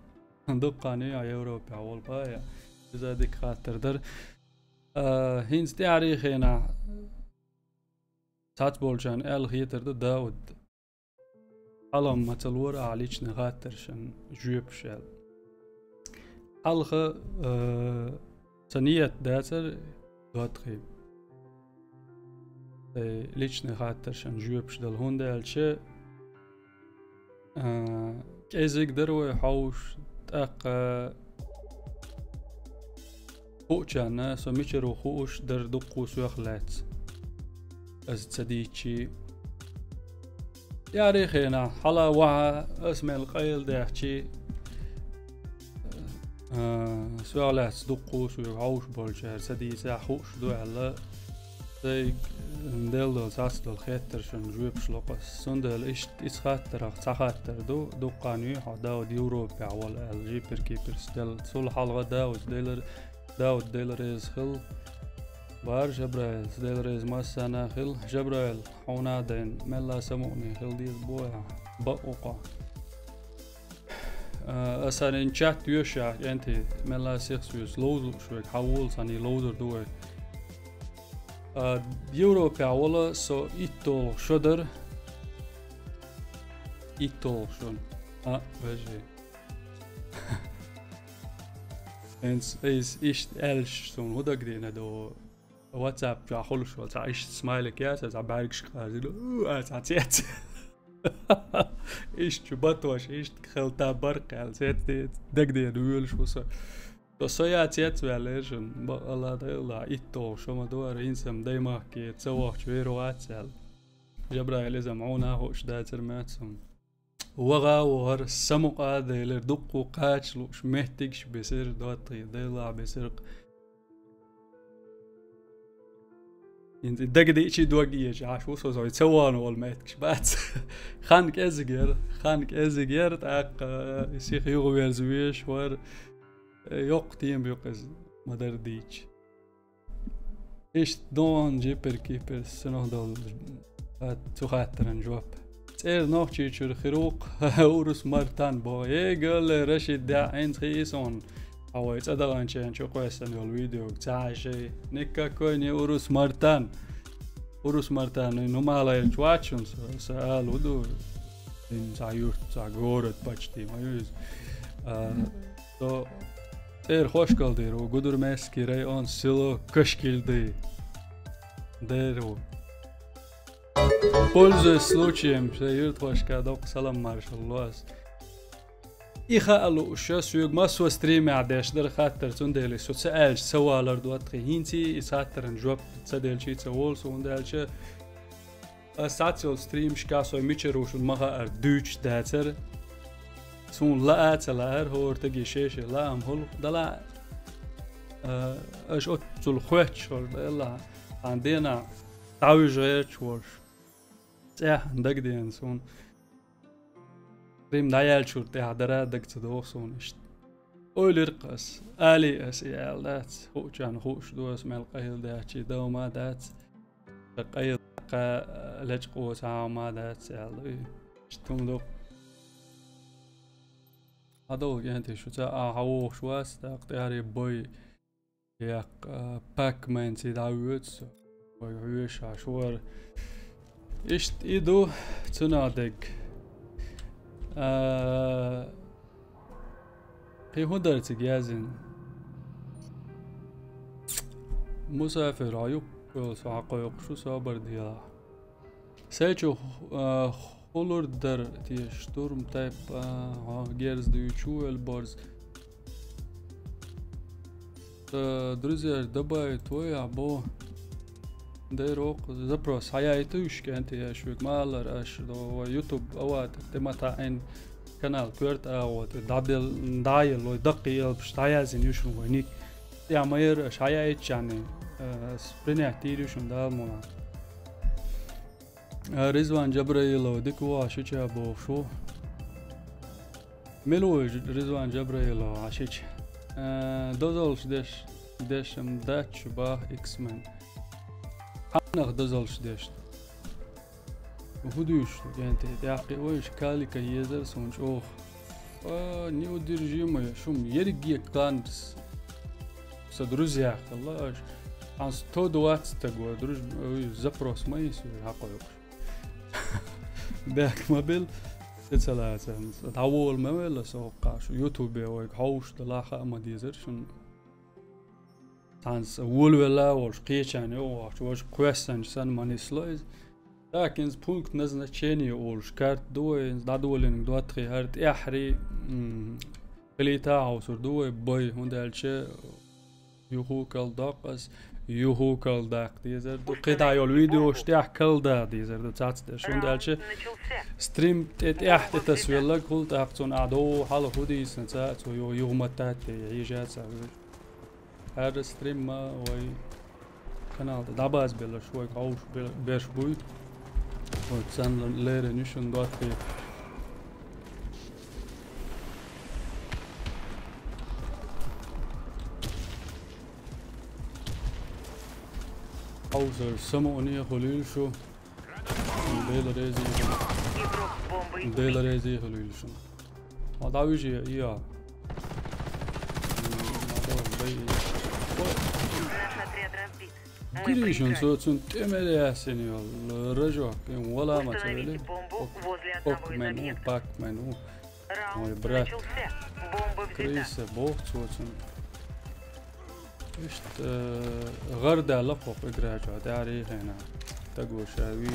Дуккхана ю хьо Европе волу, ба я. Иза дика хаттар дара. А, хӀинца тӀаьхьарий хенахь цхьацца болчарна аьлла хетар ду, Дауд. Хьалха ма ца лора ахьа личный хаттаршна жоьпаш аьлла. Хьалха, э, сан ниет дацара, доттагӀий, тхайн личный хаттаршна жоьпаш дала, хӀунда аьлча, э, кӀезиг дара вай хьовш, тӀаккха хуучарна, со мичара ву хууш дара дуккха соьх лаьцна. Аса ца дийцчи. ТӀаьхьарий хенахь, хьала ваха, аса мел къайладаьхчи, а, соьх лаьцна дуккха соьга хьовш болчара ца дийцахь хууш ду аьлла, сайга делла долу цхьацца долу хеттаршна жоьпаш ло-кх ас. Цундела иштта иза хаттарах цхьа хаттар ду, дуккхана ю хьо, Дауд, Европехь волу аьлла, жиперс-киперс делла. Цул хьалха Дауд, Дела, Дауд, Дела реза хила. Бар Жабраил, Дела реза массарна хила. Жабраил, хьуна а дайна, мелла самукъане хила деза бохьа, бакъ ву-кх. А, аса хьан чат йоьшахь, кӀентий, мелла сих соьца ловза лууш верг, хьан волу санна ловзар ду вай. А, Европехь волу со иттолгӀа шо дара. ИттолгӀа шо. А, вежарий. ХӀинца иза иштта аьлча, суна хӀун дагадеана ду? WhatsApp чохь хуьлуш волу цхьа иштта смайлик яц, цхьа бӀаьргаш кхарзина, у, а, цхьа цец. Иштта чу батош, иштта хила та баркъ аьлла, цец де-, дагадеана воьлуш ву со. Со, со я цец ваьлла шуна, бакъ Алла дайла, иттолгӀа шо ма ду хӀара, хӀинца-м даймахке ца вахча вер вац аьлла. Жабраил, иза-м хьуна а хууш дацара моьтту суна. ВагӀа а ву хӀара, самукъа а делира, дуккха кхача лууш, меттигаш бисира, доттагӀий, Делахь бисира-кх. ХӀинца дагадеъчий дог еза, Ӏаш ву со, со ца вахана волу меттигаш бац. Хан кӀезиг яра, хан кӀезиг яра, тӀаккха сиха юхаверза везаш вара. Йоккха тема ю-кх иза, ма-дарра дийча. Иштта догӀун жиперс-киперс сунах долу, а, цу хаттаран жоп. ЦӀера Нохчийчуьра хир ву-кх Урус Мартан боху. Э, галле, Рашид, дӀа хӀинца хи и суна. Хьан вай цӀа даханчен чу кхоьссина йолу видео ца хьаьжжий? Никакой не Урус Мартан. Урус Мартан, ну, мала йолчу вачун со, со ала ву ду. Ин цхьа юрт, цхьа город почти, ма ю иза. А, со цӀера Хошкалдийра ву, Гудермесский район, село Кашкильды. Дера ву. Пользуясь случаем, шайн юьртахошка доккха салам маршалла ло ас. И хаа лууш, соьга массо стримехь деш дара хаттар, цундела со ца аьлча ца валар доттагӀий. ХӀинца и хаттаран жоп ца делчий ца волу со, хӀунда аьлча ас цхьаццайолчу стримашкахь со мичара ву шуна ма хаара дуьйцуш дацара. Суна лаа а ца лаьара, хӀора стаге шен-шен лаам хуьлу. Дала, а, аша оццул хоьттуш хилла, Делахь, хьан денахь дӀавуьжу гӀерташ волуш. ЦӀеххьана дагадеана суна. Стрим дӀаяьллачуьра тӀаьхьа дара а дага ца догӀу суна иштта. Ойла йира-кх ас, алий ас и аьлла дац, хуучарна хууш ду ас мел къайладаьхчий, дов ма дац, ткъа къайла кха, лечкъо ца хьа ма дац аьлла. Иштта хӀума ду-кх. Хьадолу кӀентий шу ца а хьан вохуш вац, тӀаккха тӀаьхьарий бой яккха, а, Пакменций дӀавоьду со. Вай вешаш вара. Иштта и ду цунах дерг. А, кхин хӀун дара цига яздина? Мусафир, хьо юккъе йолу со хьакхойкхуш ву, собар делахь. Сайчу, а, хулур дара те штурм тайп, а, хьо герз дуьйчу вел борз. Э, друзья, добавить вай, а, бо. Дайрокх запрос. Хьаяйта уьш кӀентий, аш виг ма аллара, аш до вай YouTube аватар, тӀе ма таӀин. Канал коьрта агӀо тӀе дӀадел-, дӀаелла вай даккхий элпаш дӀаяздина ю шуна вай ник. ТӀехь ма яра аша хьаяйччарний, э, ас принять дийр ю шуна Дала мукъ лахь. А, Ризван Джабраилов, дика ву хьо шича бохуш ву. Мила ву Ж-, Ризван Джабраилов, хьо шича? А, дозаллаш деш, деш-м дац шу бах X-Men. Хьанах дозаллаш деш? ХӀун дуьйш ду, кӀентий? ТӀаккха вайша калика езар суна чӀогӀа. А, неудержимая, шум ерриге кланс. Со друзьях хилла аша. Ан сто двадцать стаг вара, друж-, ой, запрос ма йису, хьакхойкхуш. Бехк ма бил, тӀе ца лаца. ДӀавола ма велла со хӀокхаш. Ютубе вайга хьовш далахь а ма дезар шуна. Цхьанца волавелла а волуш, кхечарна йогӀу вахча, важа кхоьссанча санна ма нисло иза. Так, инза пункт назначения олуш карта ду вай, инза дӀадолийнарг доттагӀий хӀара тӀаьххьарий, м, хилийта а хьовсур ду вай бай, хӀунда аьлча юху калдоккху ас, юху калдаккха дезар ду. КхидӀа йолу видеош тӀехь калдаккха дезар ду, цац деш. ХӀунда аьлча стрим тӀе тӀехь тӀе тасвелларг хуьлу, тӀаккха цунна а дову хьала хӀу дийцина ца, цо юха, юха ма татте, хьежа ца вуьйр. ХӀара стрим ма вай канал тӀе дӀабазбелларш вайга хьовш бе-, берш буй. Вай царна леррина ю шуна доттагӀий. Хьовсар самукъане а хуьлийла шу. Дела реза а хуьлийла. Дела реза а хуьлийла шуна. Хьо дӀавижи, иа. М, ма дов, бай. Наш отряд разбит. Мы Гиришин проиграли. Цо цунна тӀе мел яьссина йолу рожок, и вала ма ца велли. Установите бомбу возле одного из Пакмен ву, объектов. Пакмен ву. Раунд Ой, брат. Начался. Бомба взята. Крыса боху цо цунна. Иштта, э, гӀар даьлла кху игра чохь, тӀаьхьарий хенахь. Таго ша вийча,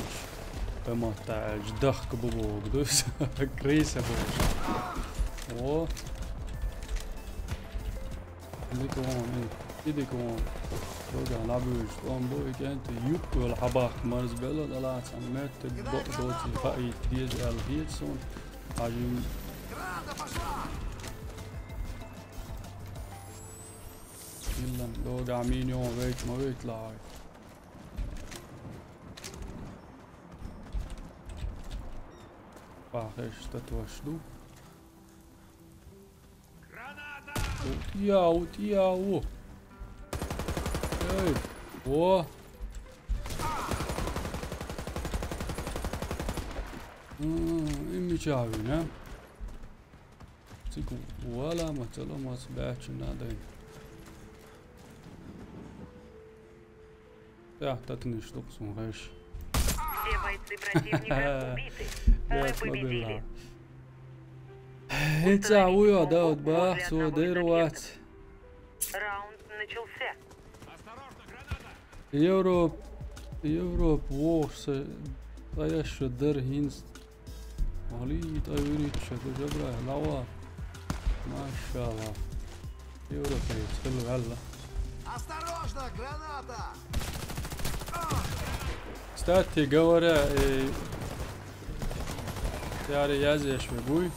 тӀе мотта аьлча, дахка бу боху дуьйса. Крыса боху. О. Дика вон, и, и дика вон. Рога набуьйчу тӀом бу, и кӀентий юккъе йолу хьабахка марзбелла, далаца метта бакъ доций хаийта деза аьлла хета суна. Хьажим. Иллан догахь мин йогӀу вейта ма вейта лахьой. Пахеш татош ду. УтӀа яу, утӀа яу. Эй, о. М, и мича вина? Цига вала ма ца ло, маца баьчча надо. Да, татанаш дукха суна гӀеш. Все бойцы противника убиты. Мы Бац, ма победили. Билла. ХӀинца вуй, Дауд, бах, цо дер вац. Раунд начался. Европ, Европ вохуш са, ткъа еш шу дара хӀинца. Али, ткъа вуьрхӀитта шу ду, Жабраил, лава. Машалла. Европейц, хила ваьлла. Осторожно, граната! Кстати говоря, э, яра язъеш вегуй.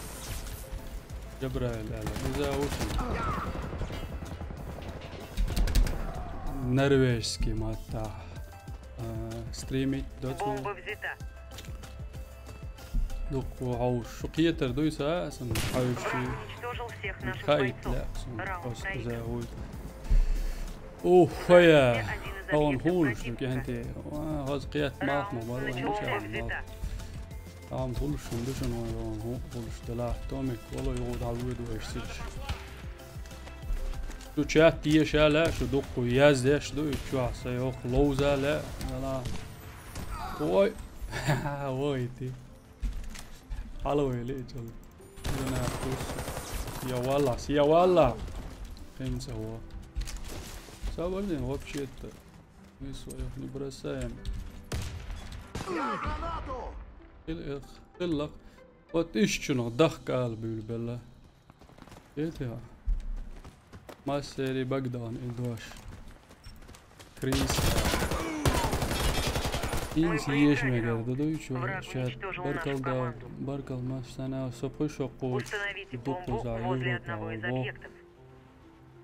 Жабраил аьлла. Иза ву шуна. Норвежский маттахь. А, стримить доцу. Бомба взята. Дуккха хьовш. Шу кхетар дуй сан, сан хьаьвсий. Враг уничтожил всех наших бойцов. Хаийтла, сан Раунд просто проигран. Иза вуй. Ух, хая. Один из Хьо вон объектов хулаш ду противника. КӀентий. Ва, хаза кхетта малх ма бара, вайн Раунд начался. Чарна малх. Там хулаш хӀума ду шуна, вон ху-, хулаш делахь. Томик, вало югӀу дӀавоьду аша сидаш. Шу чат деша лаьа, шу дуккха яздеш ду, и чохь сайн хӀокху ловза лаьа, вала. Ой. Вой ти. Хьалавайли и чӀал. Гранатус. Я валла, я валла. ХӀинца во. Сабар дин, вообще-то. Мы своих не бросаем. Хил-, хиллах. Вот ишчунах дахка ала буьйлабелла. Эти ха. Массери Богдан и дош. Крис. Инс еш мегар да дуй чу. Враг уничтожил нашу команду. Баркал, ма сана сопхуй шо куч. Установите бомбу возле одного из объектов.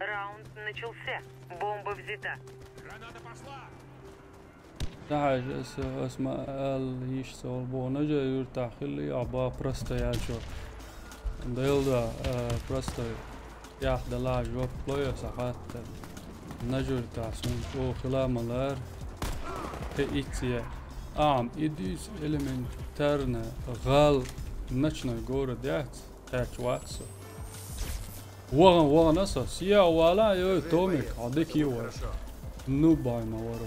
Раунд начался. Бомба взята. Граната пошла. Тахьаш ас, ас ма ал йиш сол бона же юрта хилли, аба просто я чо. Делда, э, просто ях дала жоп лоя сахатта. Нажур та сун о хила малар. Те итсия. Ам, идис элементарно гал ночной город яц. Тач ватсо. Воган, воган асо. Сия вала, ё, Томик, а де ки вар. Ну, бай ма вар.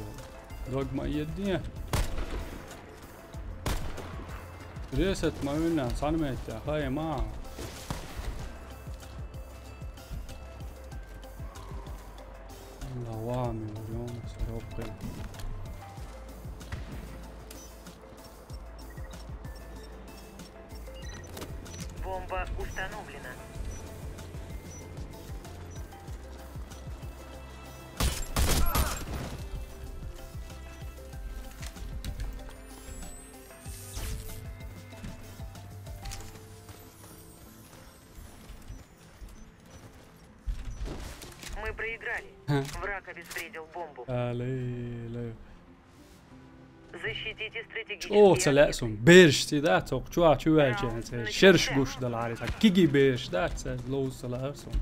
Дог ма едине. Ресет ма вина, сан ма итя, хай ма. Лава ми варён, саропка. Бомба установлена. Мы проиграли. Враг обезвредил бомбу. Алей, алей. Защитите стратегические объекты. О, цале сум. Берш ти да, цок чуа чуа чен. Шерш гуш да лари, так киги берш да, ца лоу цале сум.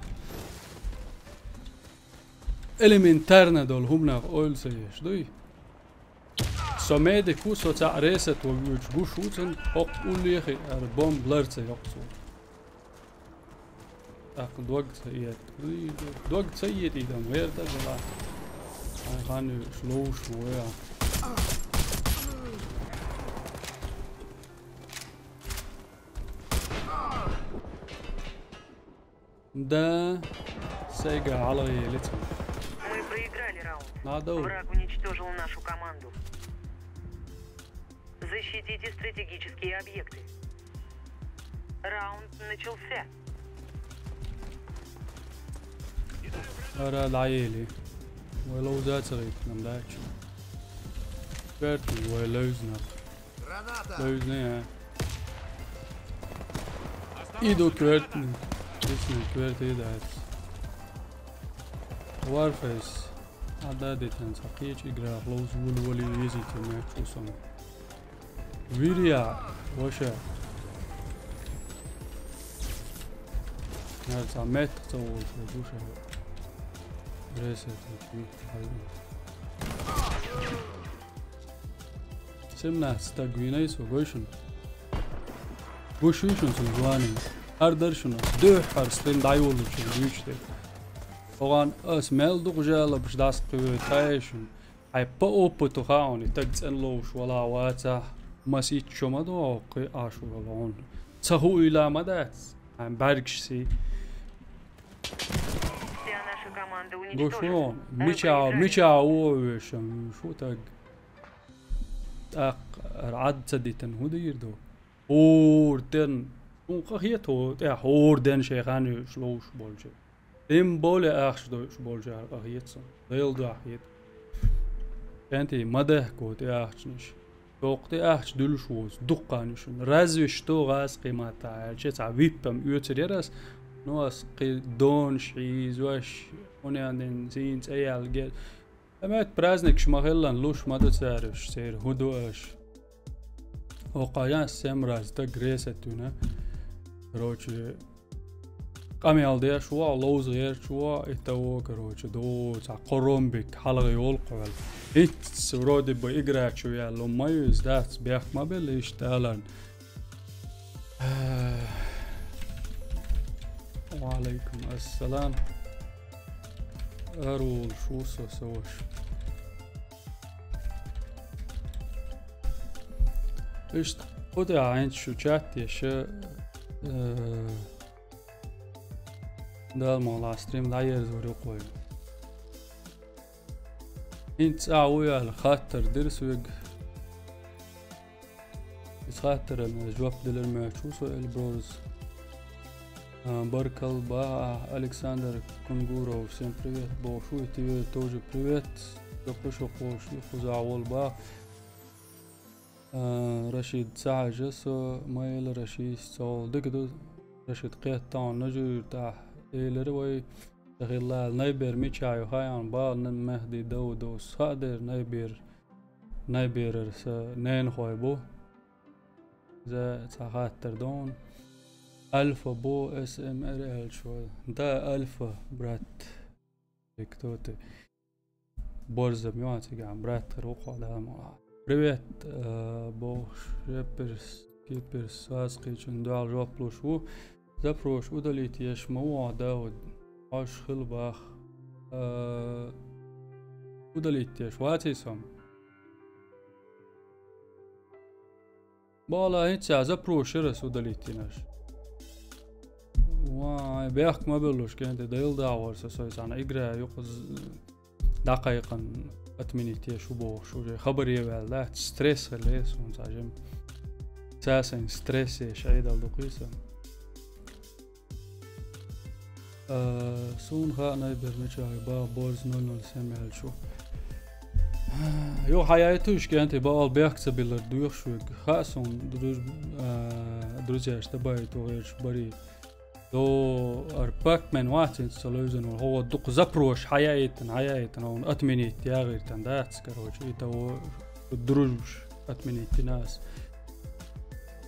Элементарно дол хумнах ойл саеш, дуй. Со меди ку со ца ресет вогуч гуш уцен, ок улихи ар бомб ларца ёксу. Так, дог ца иет. Дог ца иет идам, верда жила. Ай, хани, шлоу, шоя. Да, сега алгы лица. Мы проиграли раунд. Надо. Враг уничтожил нашу команду. Защитите стратегические объекты. Раунд начался. Ара лаели. Вай лоуза царит нам дач. Кверти вай лоузна. Лоузна, я. Иду кверти. Исна кверти дац. Warface. Ада детан сакич игра лоуз вул вули визит меч усам. Вирия, воша. Нерца мет цо воша, душа. Ресет. Семнадцать так винайс вогойшун. Гушушун сун звани. Ар даршуна. Дё ар стрим дайволу чу, дючте. Оган ас мел дугжала бш дас кывы тайшун. Ай, по опыту хауни, так цен лоуш вала ваца, масит чома до, кы ашу валон. Цаху уйла мадац, ай, баргшси. Вся наша команда уничтожена. Гошо, мы мича, проиграли. Мича, о, вешам, шу так. Так, рад цадитан худирду. Орден. Ун кахет хо, те орден шейхан шлоуш болче. Тем более ахш дойш болча ахиетсон. Дел да ахиет. Кенти мадах кот ахчниш. Токти ахч дулш воз, дукканишун. Разве что газ кимата, че ца виппам уцерерас, но ас ки дон шизваш, унянин зин цеял гел. Эмет праздник шмахеллан луш мадацарыш, сер худуаш. Окаян сем раз да гресетуна. Короче, камиал деш ва, лоуз герч ва, это во, короче, до, ца коромбик, халгы ёл квал. Ит, вроде бы игра чуя, ломаю, сдац, бях мабел, ишталан. Ва алейкум ассалам. Арул, шуса, саваш. Ишт, куда айн шу чат, ещё, э, дал мала стрим, да, ер зори кой. Инц ауял хаттар дирсуг. Исхаттаран жоп дилер мячу со Эльбрус. А, Баркалба, Александр Кунгуров, всем привет. Большой тебе тоже привет. Капышо Кош, Хуза Волба. А, Рашид, ца хьажа со, ма эла Рашидас цхьа гӀулакх дика ду. Рашид, кхетта хьуна, жуьйра тӀехь элира вай, ца хилла аьлла, Найбер мичахь ю хаьий хьуна, бала Мехди Даудовс хаа дера, Найбер, Найберара сан ненахой бу. Иза цхьа хаттар ду хьуна. Альфа бу, С М Р аьлча вай. Да, Альфа, брат. Кто ты? Борза ма ю хьо цигахь, брат, хир ву хьо, да, ма. Привет, э, бохуш, Шеперс, Киперс, Сацкхийчун дуьхьал жоп луш ву. Запрос удалить еш ма ву хьо, Дауд. Хьош хила баха. Э, удалить еш ваций со? Бала хӀинца запрос яра ас удалить йинарш. Вай, бехк ма беллуш, кӀентий, дайла дагӀор со, сой цхьана игра юкъа з-, дӀакхайкхина отменить еш ву бохуш, уже хабар е ваьлла дац, стресс хилла суна цхьа жима. Ца сайн стресс еш Ӏедал дукхий сан. А, суна хаа Найбер мичахь ю, баха Борза ноль ноль семь аьлча ву. Юха хьаяйтуш, кӀентий, бакъал бехк ца биллар доьхуш верг. Хаа суна, друж-, а, друзьяш, добавить ву гӀерташ барий. До ар Пакмен вац хӀинца со левзина ву. ХӀо дукха запрос хьаяйтина, хьаяйтина, хьуна отменить яхийтина дац, короче, и того дружбаш отменить йина ас.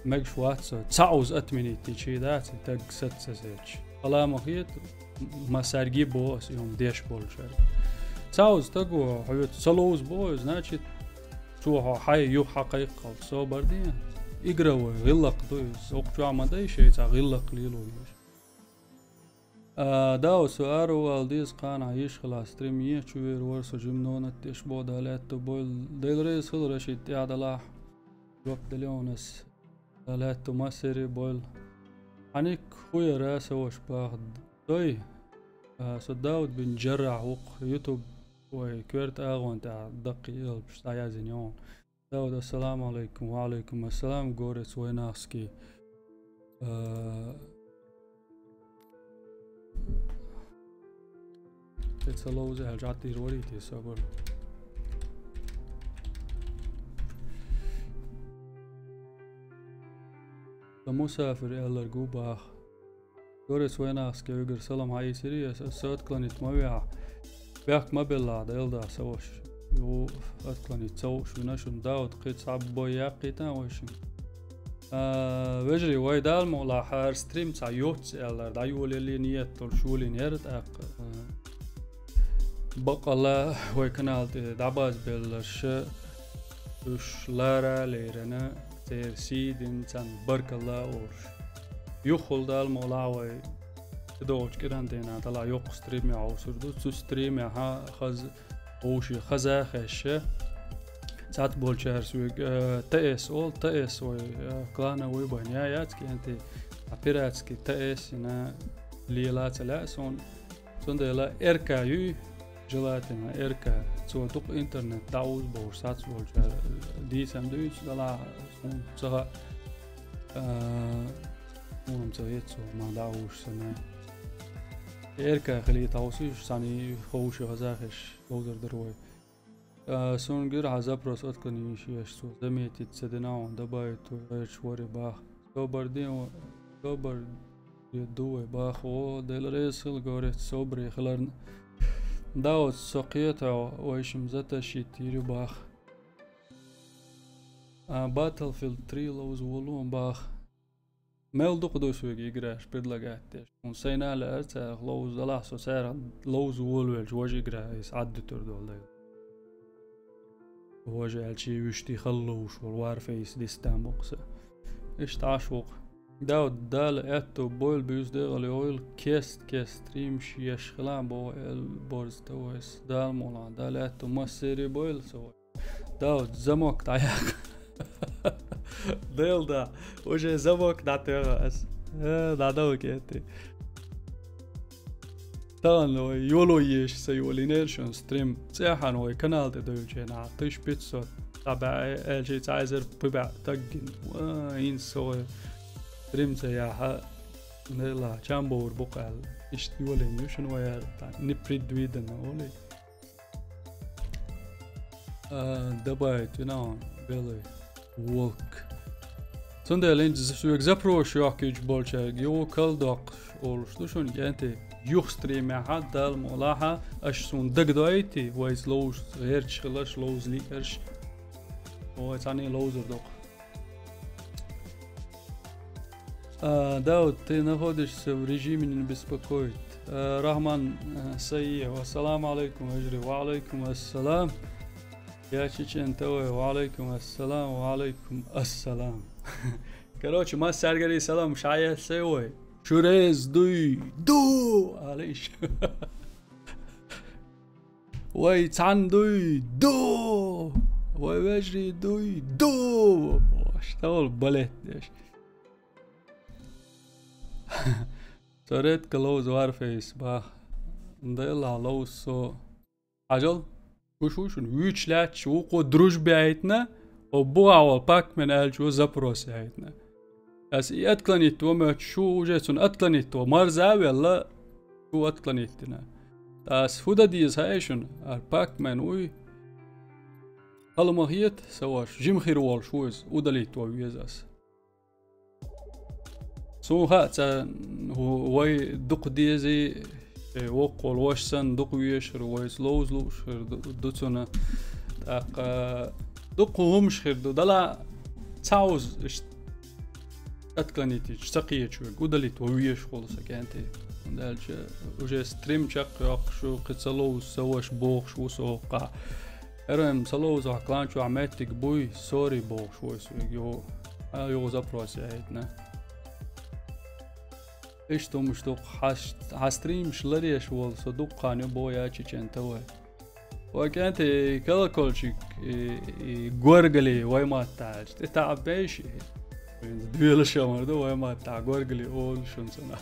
Мегаш вац со. Цхьа уза отменить йичий дац, и таг саца сецаш. Хала ма хета, ма сарги бо ас, и хӀума деш болчаьрга. Цхьа уза таго, хьоьца ца ловза бо, значит, цо хьо хьай юха хьакхайкхалц. Собар де. Игра вай, гӀиллакх ду иза. Окху чохь ма дай шайн цхьа гӀиллакх лело еш. А, Дауд, со аравала деза кхана йиш хила стрим е, чу вер вара со жимнонат деш бо, Дала аьтту бойла. Дела реза хила, Рашид, тӀехь далахь. Жоп деле хьуна ас. Дала аьтту массери бойла. Хьаник хӀу яра, са ваша баха. Дой, а, со Дауд бин Джаррахь ву-кх, YouTube вай коьрта агӀон тӀехь даккхий элпаш дӀаяздина ю хьуна. Дауд, ассаламу алейкум. Ва алейкум ассалам, горец Войнахский. А, тӀе ца ловза аьлча, Ӏаттийр варий те, собар. Сан мусафир аьлларг ву баха. Горец Войнахский, угар салам хьаийсирий ас, ас отклонить ма вехьа. Бехк ма беллахь, Дела да, са ваша. Ю отклонить ца вууш вина шуна, Дауд, кхин цхьа бой яккхийтан вай шуна. А, вежарий, вай Дала мукъалахь, хӀара стрим цхьа йоццу аьллар, дӀайолале ниет долуш йолийна яра тӀаккха. А, баккъалла вай канал тӀе дӀабазбелларш, уьш лара лерина, церан сий дина, царна баркалла а олуш. Юххул Дала мукъалахь вай, тӀедогӀучу кӀиран дийнахь талахь йоккха стримехь хьовсур ду. Цу стримехь хаза, вовшийн хаза а хезча, цхьацца болчара соьга, э, Т С олу, Т С вай, э, клановый бан я яц, кӀентий, а пиратский Т С йина лела ца лаьа суна. Цундела Р К юй, желательно Р К. Цо дукха интернет дӀаузу бохуш сац волчара дийцам дуьйцу, дала суна ца хаьа, а, хӀунда ца хета цо ма дӀаузуш санна. Р К хилийта хьовсуш, цхьаьна ховшийн хаза хезча, ловзар дара вай. А, суна гира хьан запрос отклонить еш, цо заметить ца дина хьуна, добавить ву гӀерташ вари баха. Собар де, собар де ду вай баха. О, Дела реза хила, говорит, собаре хиларна. Да, вот со кхета, вайшим затащить йири баха. А, Battlefield три ловза волу баха. Мел дукха ду соьга играш предлагать деш. Хьуна сайна а лаьара царах ловза далахь, со царах ловза волавелча важа игра иза Ӏаддуьтур долу дела. Важа аьлча вуьшти халла ловзуш волу Warface дистан бу-кх сан. Иштта Ӏаш ву-кх. Дауд, Дала аьтту бойла, буьйса декъала йойла, кест-кест стримаш еш хилахь боху эл борза тан вайса. Дала мукъалахь, Дала аьтту массерий бойла со вай. Дауд, замок дӀаяккха. Дела да, уже замок дӀатоьхна ас. Э, дӀадовла кӀентий. Тахана вай йоло еш ца йолийнера шуна стрим. ЦӀеххьана вай канал тӀе девлча хенахь, тысяча пятьсот. Цхьа бӀе, аьлча цхьа эзар пхи бӀе таг гина. Ва, хӀинца со вай стрим ца яхьа, нела, чам бовр бу-кх аьлла. Иштта йолийна ю шуна вай яра, непредвиденно олий. А, добавить вина хьуна, белый. Волк. Цундела хӀинца соьга запрос йоаккхийча болчаьрга, юха кхалдоккхуш олуш ду шуна, кӀентий, юха стримехь, Далла мукъалахь, аша суна дагадоуьйтий, вайца ловзуш гӀерташ хиларш, ловза лиъарш. Вай цхьаьна ловзур ду-кх. А, Дауд, ты находишься в режиме не беспокоить. А, Рахман, а, Саиев, ассаламу алейкум, вежарий. Ва алейкум ассалам. Я Чечен ТВ, ва алейкум ассалам, ва алейкум ассалам. Короче, массаьргара салам, шаьш сай вай. Шу реза дуй, ду! Алиш. Вай цхьаьна дуй, ду! Вай вежарий дуй, ду! Бо, что балет деш. Со редко ловзу Warface, бах. Делахь ловзу со. Хьажал, гуш ву шуна, вуьйцуш лаьтташ вукхо дружба яйтина, о бугӀа вол Пакмен аьллачо запрос яйтина. Ас и отклонить во моьтту, шу уже цунна отклонить во, марза а велла, шу отклонить дина. Ас хӀу дан деза хаьий шуна, ар Пакмен вуй, хала ма хета, сан ваша, жима хир волуш ву иза, удалить во веза ас. Суна хаьа, ца, вай дукха дезий, э, воккхал ваша санна дукха вешар, вайца ловза лууш хир ду, ду цунна. ТӀаккха дукха хӀумаш хир ду. Дала цхьа уза иштта отклонить йича, ца кхеча верг, удалить во вешахула сан кӀентий. ХӀунда аьлча уже стрим чекхйоккхуш ю, кхин ца ловза сан ваша бохуш ву со хӀокхахь. РМ ца ловзахь клан чохь меттиг буй, сори бохуш вай соьга, йо. А, йо, запрос яйтина. Иштта хӀумаш дукха хьас-, хьан стримаш ларъеш волу со дукха хан ю бо я Чечен ТВ. Вай кӀентий колокольчик, и, и горгали вай маттахь аьлча, тӀе таӀа бейши. Вайна дуьйлаш а мара ду вай маттахь горгали олу шуна цунах.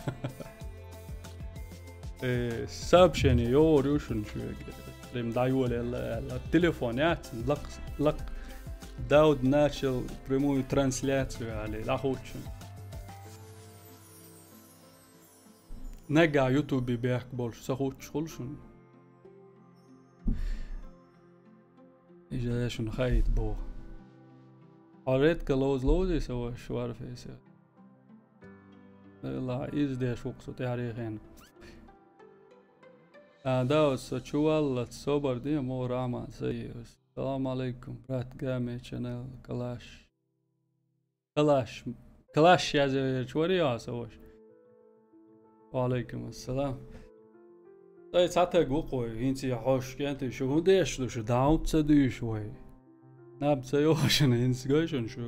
Э, сообщение йогӀур ю шуна шуьга. Рим дӀайолаелла аьлла. Телефон яц, лакх, лакх. Дауд начал прямую трансляцию аьлла, дӀахучун. Нагахь ютубе бехк болуш ца хуччуш хуьлу шуна. Иза шуна хаийта боху. Хьо редко ловза ловзий сан ваша Warface? Ла, иза деш ву-кх со тӀаьхьарехена. А, Дауд, со чу валлалц собар де, мо Рахман Саиев. Салам алейкум, брат, Гами Ченел, Калаш. Калаш. Калаш язъяьлча варий хьо сан ваша? Ва алейкум ассалам. Ай, цхьа таг ву-кх вай, хӀинца хьоьжуш кӀентий, шу хӀун деш ду, шу даунт ца дуьйш вай? Наб ца йоху шуна, хӀинца гой шуна, шу,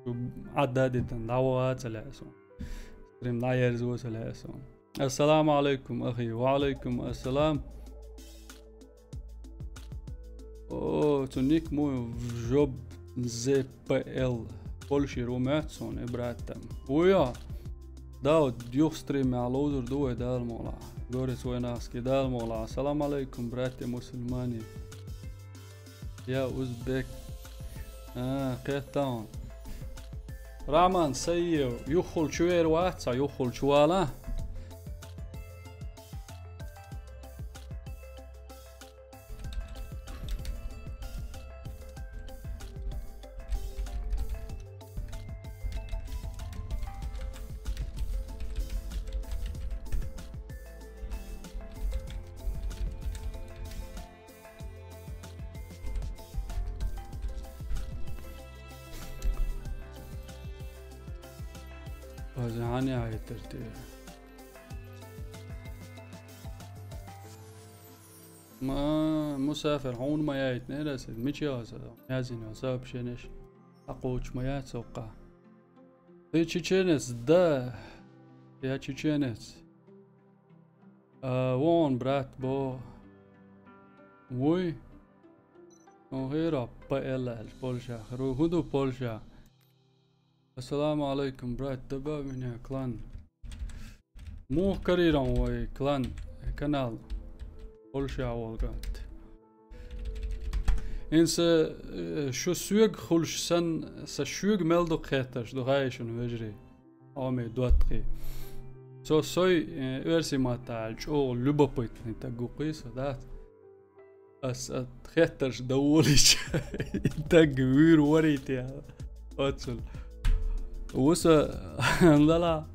шу Ӏадда а дитина, дӀаваха а ца лаьа суна. Стрим дӀаерзо а ца лаьа суна. Ассаламу алейкум, ахи. Ва алейкум ассалам. О, цу ник му жоб З П Л. Польшера ву моьтту суна и брат там. Ву йо? Дауд, юха стримехь ловзур ду вай, Дала мукъалахь. Горец Войнахский, Дала мукъалахь. Салам алейкум, братья мусульмане. Я узбек. А, кхеттан. Раман Саиев, юххул чу вер вац, а юххул чу вала. База хьан яхьийтар те? Ма, мусафир, хьуна ма яйтинера аса, мича яхаса, яздина сообщенеш, а кхочуш ма яц хӀокхахь. Ты чеченец, да. Я чеченец. А, вон, брат, бо. Вуй. Ну, хӀера, П Л аьлча, Польша. Ху-, хӀун ду Польша? Ассаламу алейкум, брат, добавь меня, клан. Муха карийра вай клан, канал? Польша волу кӀант. Инса, э, шу соьга хуьлуш санна, сан шуьга мел дукха хеттарш ду хаьий шуна, вежарий? Оми доттагӀий. Со сой, э, оьрсийн маттахь аьлча, чӀогӀа любопытный таг ву-кх со, дац? Ас, а, хеттарш дан волийча, и таг вуьйр варий те аьлла. Оццул. Вуса, дала.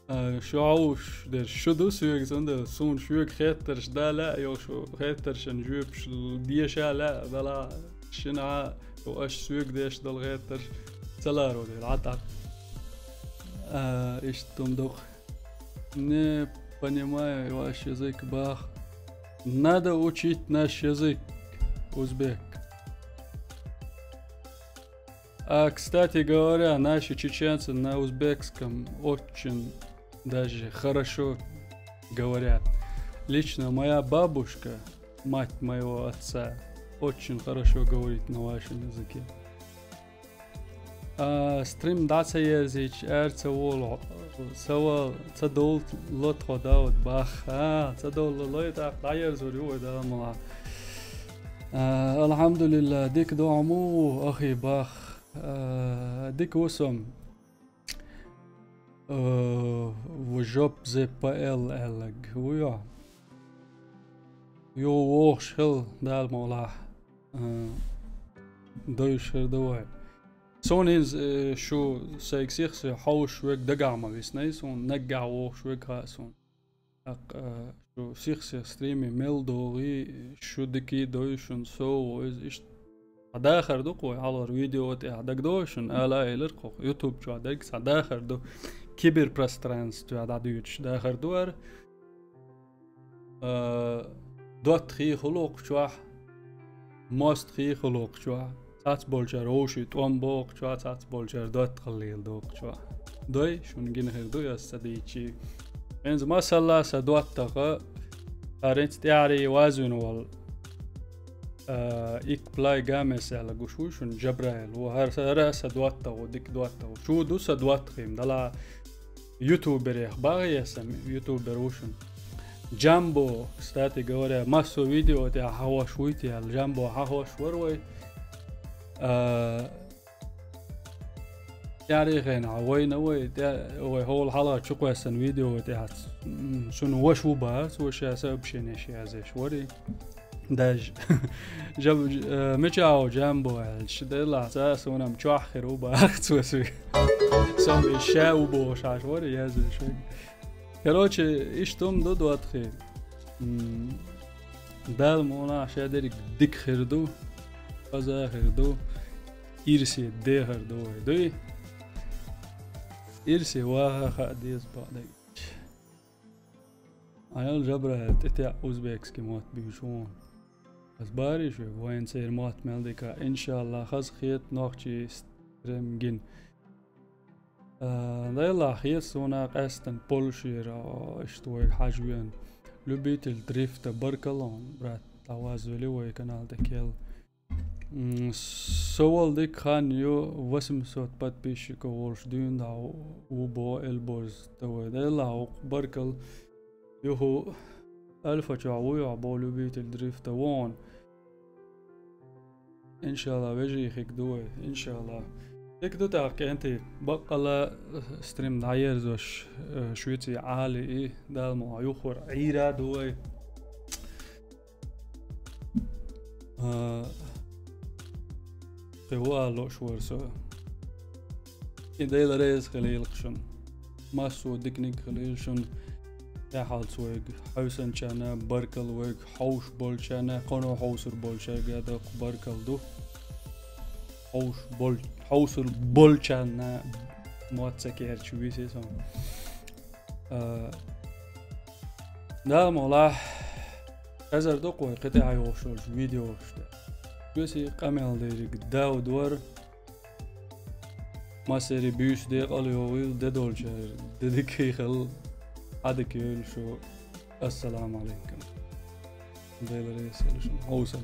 А, шу хьовш дерш, шу ду соьга, цундела суна шуьга хеттарш дала, йо, шу хеттаршан жоьпаш деша ла, дала, шина, йо, аш соьга деш дала хеттарш, ца ларо дела, Ӏа тӀаккха. А, иштта ум дукха. Не понимаю ваш язык, бах. Надо учить наш язык, узбек. А, кстати говоря, наши чеченцы на узбекском очень даже хорошо говорят. Лично моя бабушка, мать моего отца, очень хорошо говорит на вашем языке. А, стрим дӀа ца ерзийча, ара ца волу, ца вал, ца довлу ло тхо, Дауд, бах. А, ца довлу ло, тӀаккха дӀаерзор ю вай, Дала мукъ лахь. А, алхьамдулиллах, дика ду хьо ма ву, ахи, бах. А, дика ву со. А, в жоп зе П Л аьлларг ву йо. Йо, вогӀуш хила, Дала мукъ лахь. А, дойуш хир ду вай. Суна хӀинца, э, шу сайга сиха-сиха хьовш верг дагахь ма виснай, суна наггахь вогӀуш верг хаьа суна. ТӀаккха, э, шу сиха-сиха стриме мел догӀий, шу дикий дой, шуна сов иза иштта. Хьан дахар ду-кх вай, хьалхара видео тӀехь дагадогӀий шуна, ала а элира кху YouTube чохь дерг цхьа дахар ду. Киберпространстве дӀадуьйцуш дахар ду ара. А, доттагӀий хуьлу кху чохь, мостагӀий хуьлу кху чохь, цхьацца болчара вовшийн тӀом боху кху чохь, цхьацца болчара доттагӀалла леладо кху чохь. Дой, шуна гина хир ду, ас ца дийцчи. ХӀинца масала сан доттагӀа, хӀара хӀинца тӀаьхьарий вазвина волу, а, Икплай Гамес аьлла гуш ву шуна, Джабраил. Ву хӀара, хӀара сан доттагӀа ву, дика доттагӀа ву. Чу ду сан доттагӀий, дала ютуберех бахьа сан ютубер ву шуна. Джамбо, кстати говоря, массо видео тӀехь хьахош вуй те аьлла, Джамбо хьахош вара вай. А, тӀаьхьарий хенахь вайна вай, тӀе-, вай хӀола хьалха чукхоьссина видео тӀехь, м, шуна ваша ву бахара, цо ша сообщенеш язъеш вара. Даже. Жаб-, э, мичахь ву Джамбо аьлча, делахь, цара суна-м чохь хир ву бахара цо соьга. Со-м ша ву бохуш Ӏаш вара, язъеш вара. Короче, иштта хӀума ду, доттагӀий. М, Дала мукъ лахь, ша дерриг дика хир ду, хаза хир ду, ирсе дехар ду вай, дуй? Ирсе ваха хаа деза бакъдерг. Ӏайал Джабраил, тӀетеӀ узбекский мотт буьйцу хьуна. Ас барий шуьга, вайна церан мотт мел дика, иншалла, хаза хета нохчийн стрим гина. А, делахь, хета суна къаьстина Польшера, а, иштта вайга хьажа веана. Любитель дрифта, баркалла хьуна, брат, дӀавазвели вай канал тӀе кел. М, со вала дика хан ю, восемьсот подписчиков волуш дуьйна дӀа ву бо Эльборз ТВ. Делахь, хӀокху баркалла. Юху Альфа чохь вуй хьо бо любитель дрифта вон. Иншалла, вежарий хиг ду вай, иншалла. Хиг ду тӀаккха, кӀентий, баккъала стрим дӀаерзош, э, шуьций Ӏали и, Дала ма юххор Ӏийра ду вай. А, кхин ву ала лууш вара со. И Дела реза хилийла шуна. Массо диканиг хилийла шуна. Тахьалца вайга хьовсанчарна баркалла, вайга хьовш болчарна, кхано хьовсур болчаьрга доккха баркалла ду. Хьовш бол-, хьовсур болчарна мотт ца керча висе сон. А, Дала мукъ лахь, хезар ду-кх вай кхин тӀаьхьа йогӀуш йолчу видеош тӀе. Весий къамел дерриг Дауд вара. Массерий буьйса декъал йогӀийла, де долчара де дика хийхал, Ӏадика йойла шу. Ассаламу алейкум. Дела реза хила шуна. Хьовсал.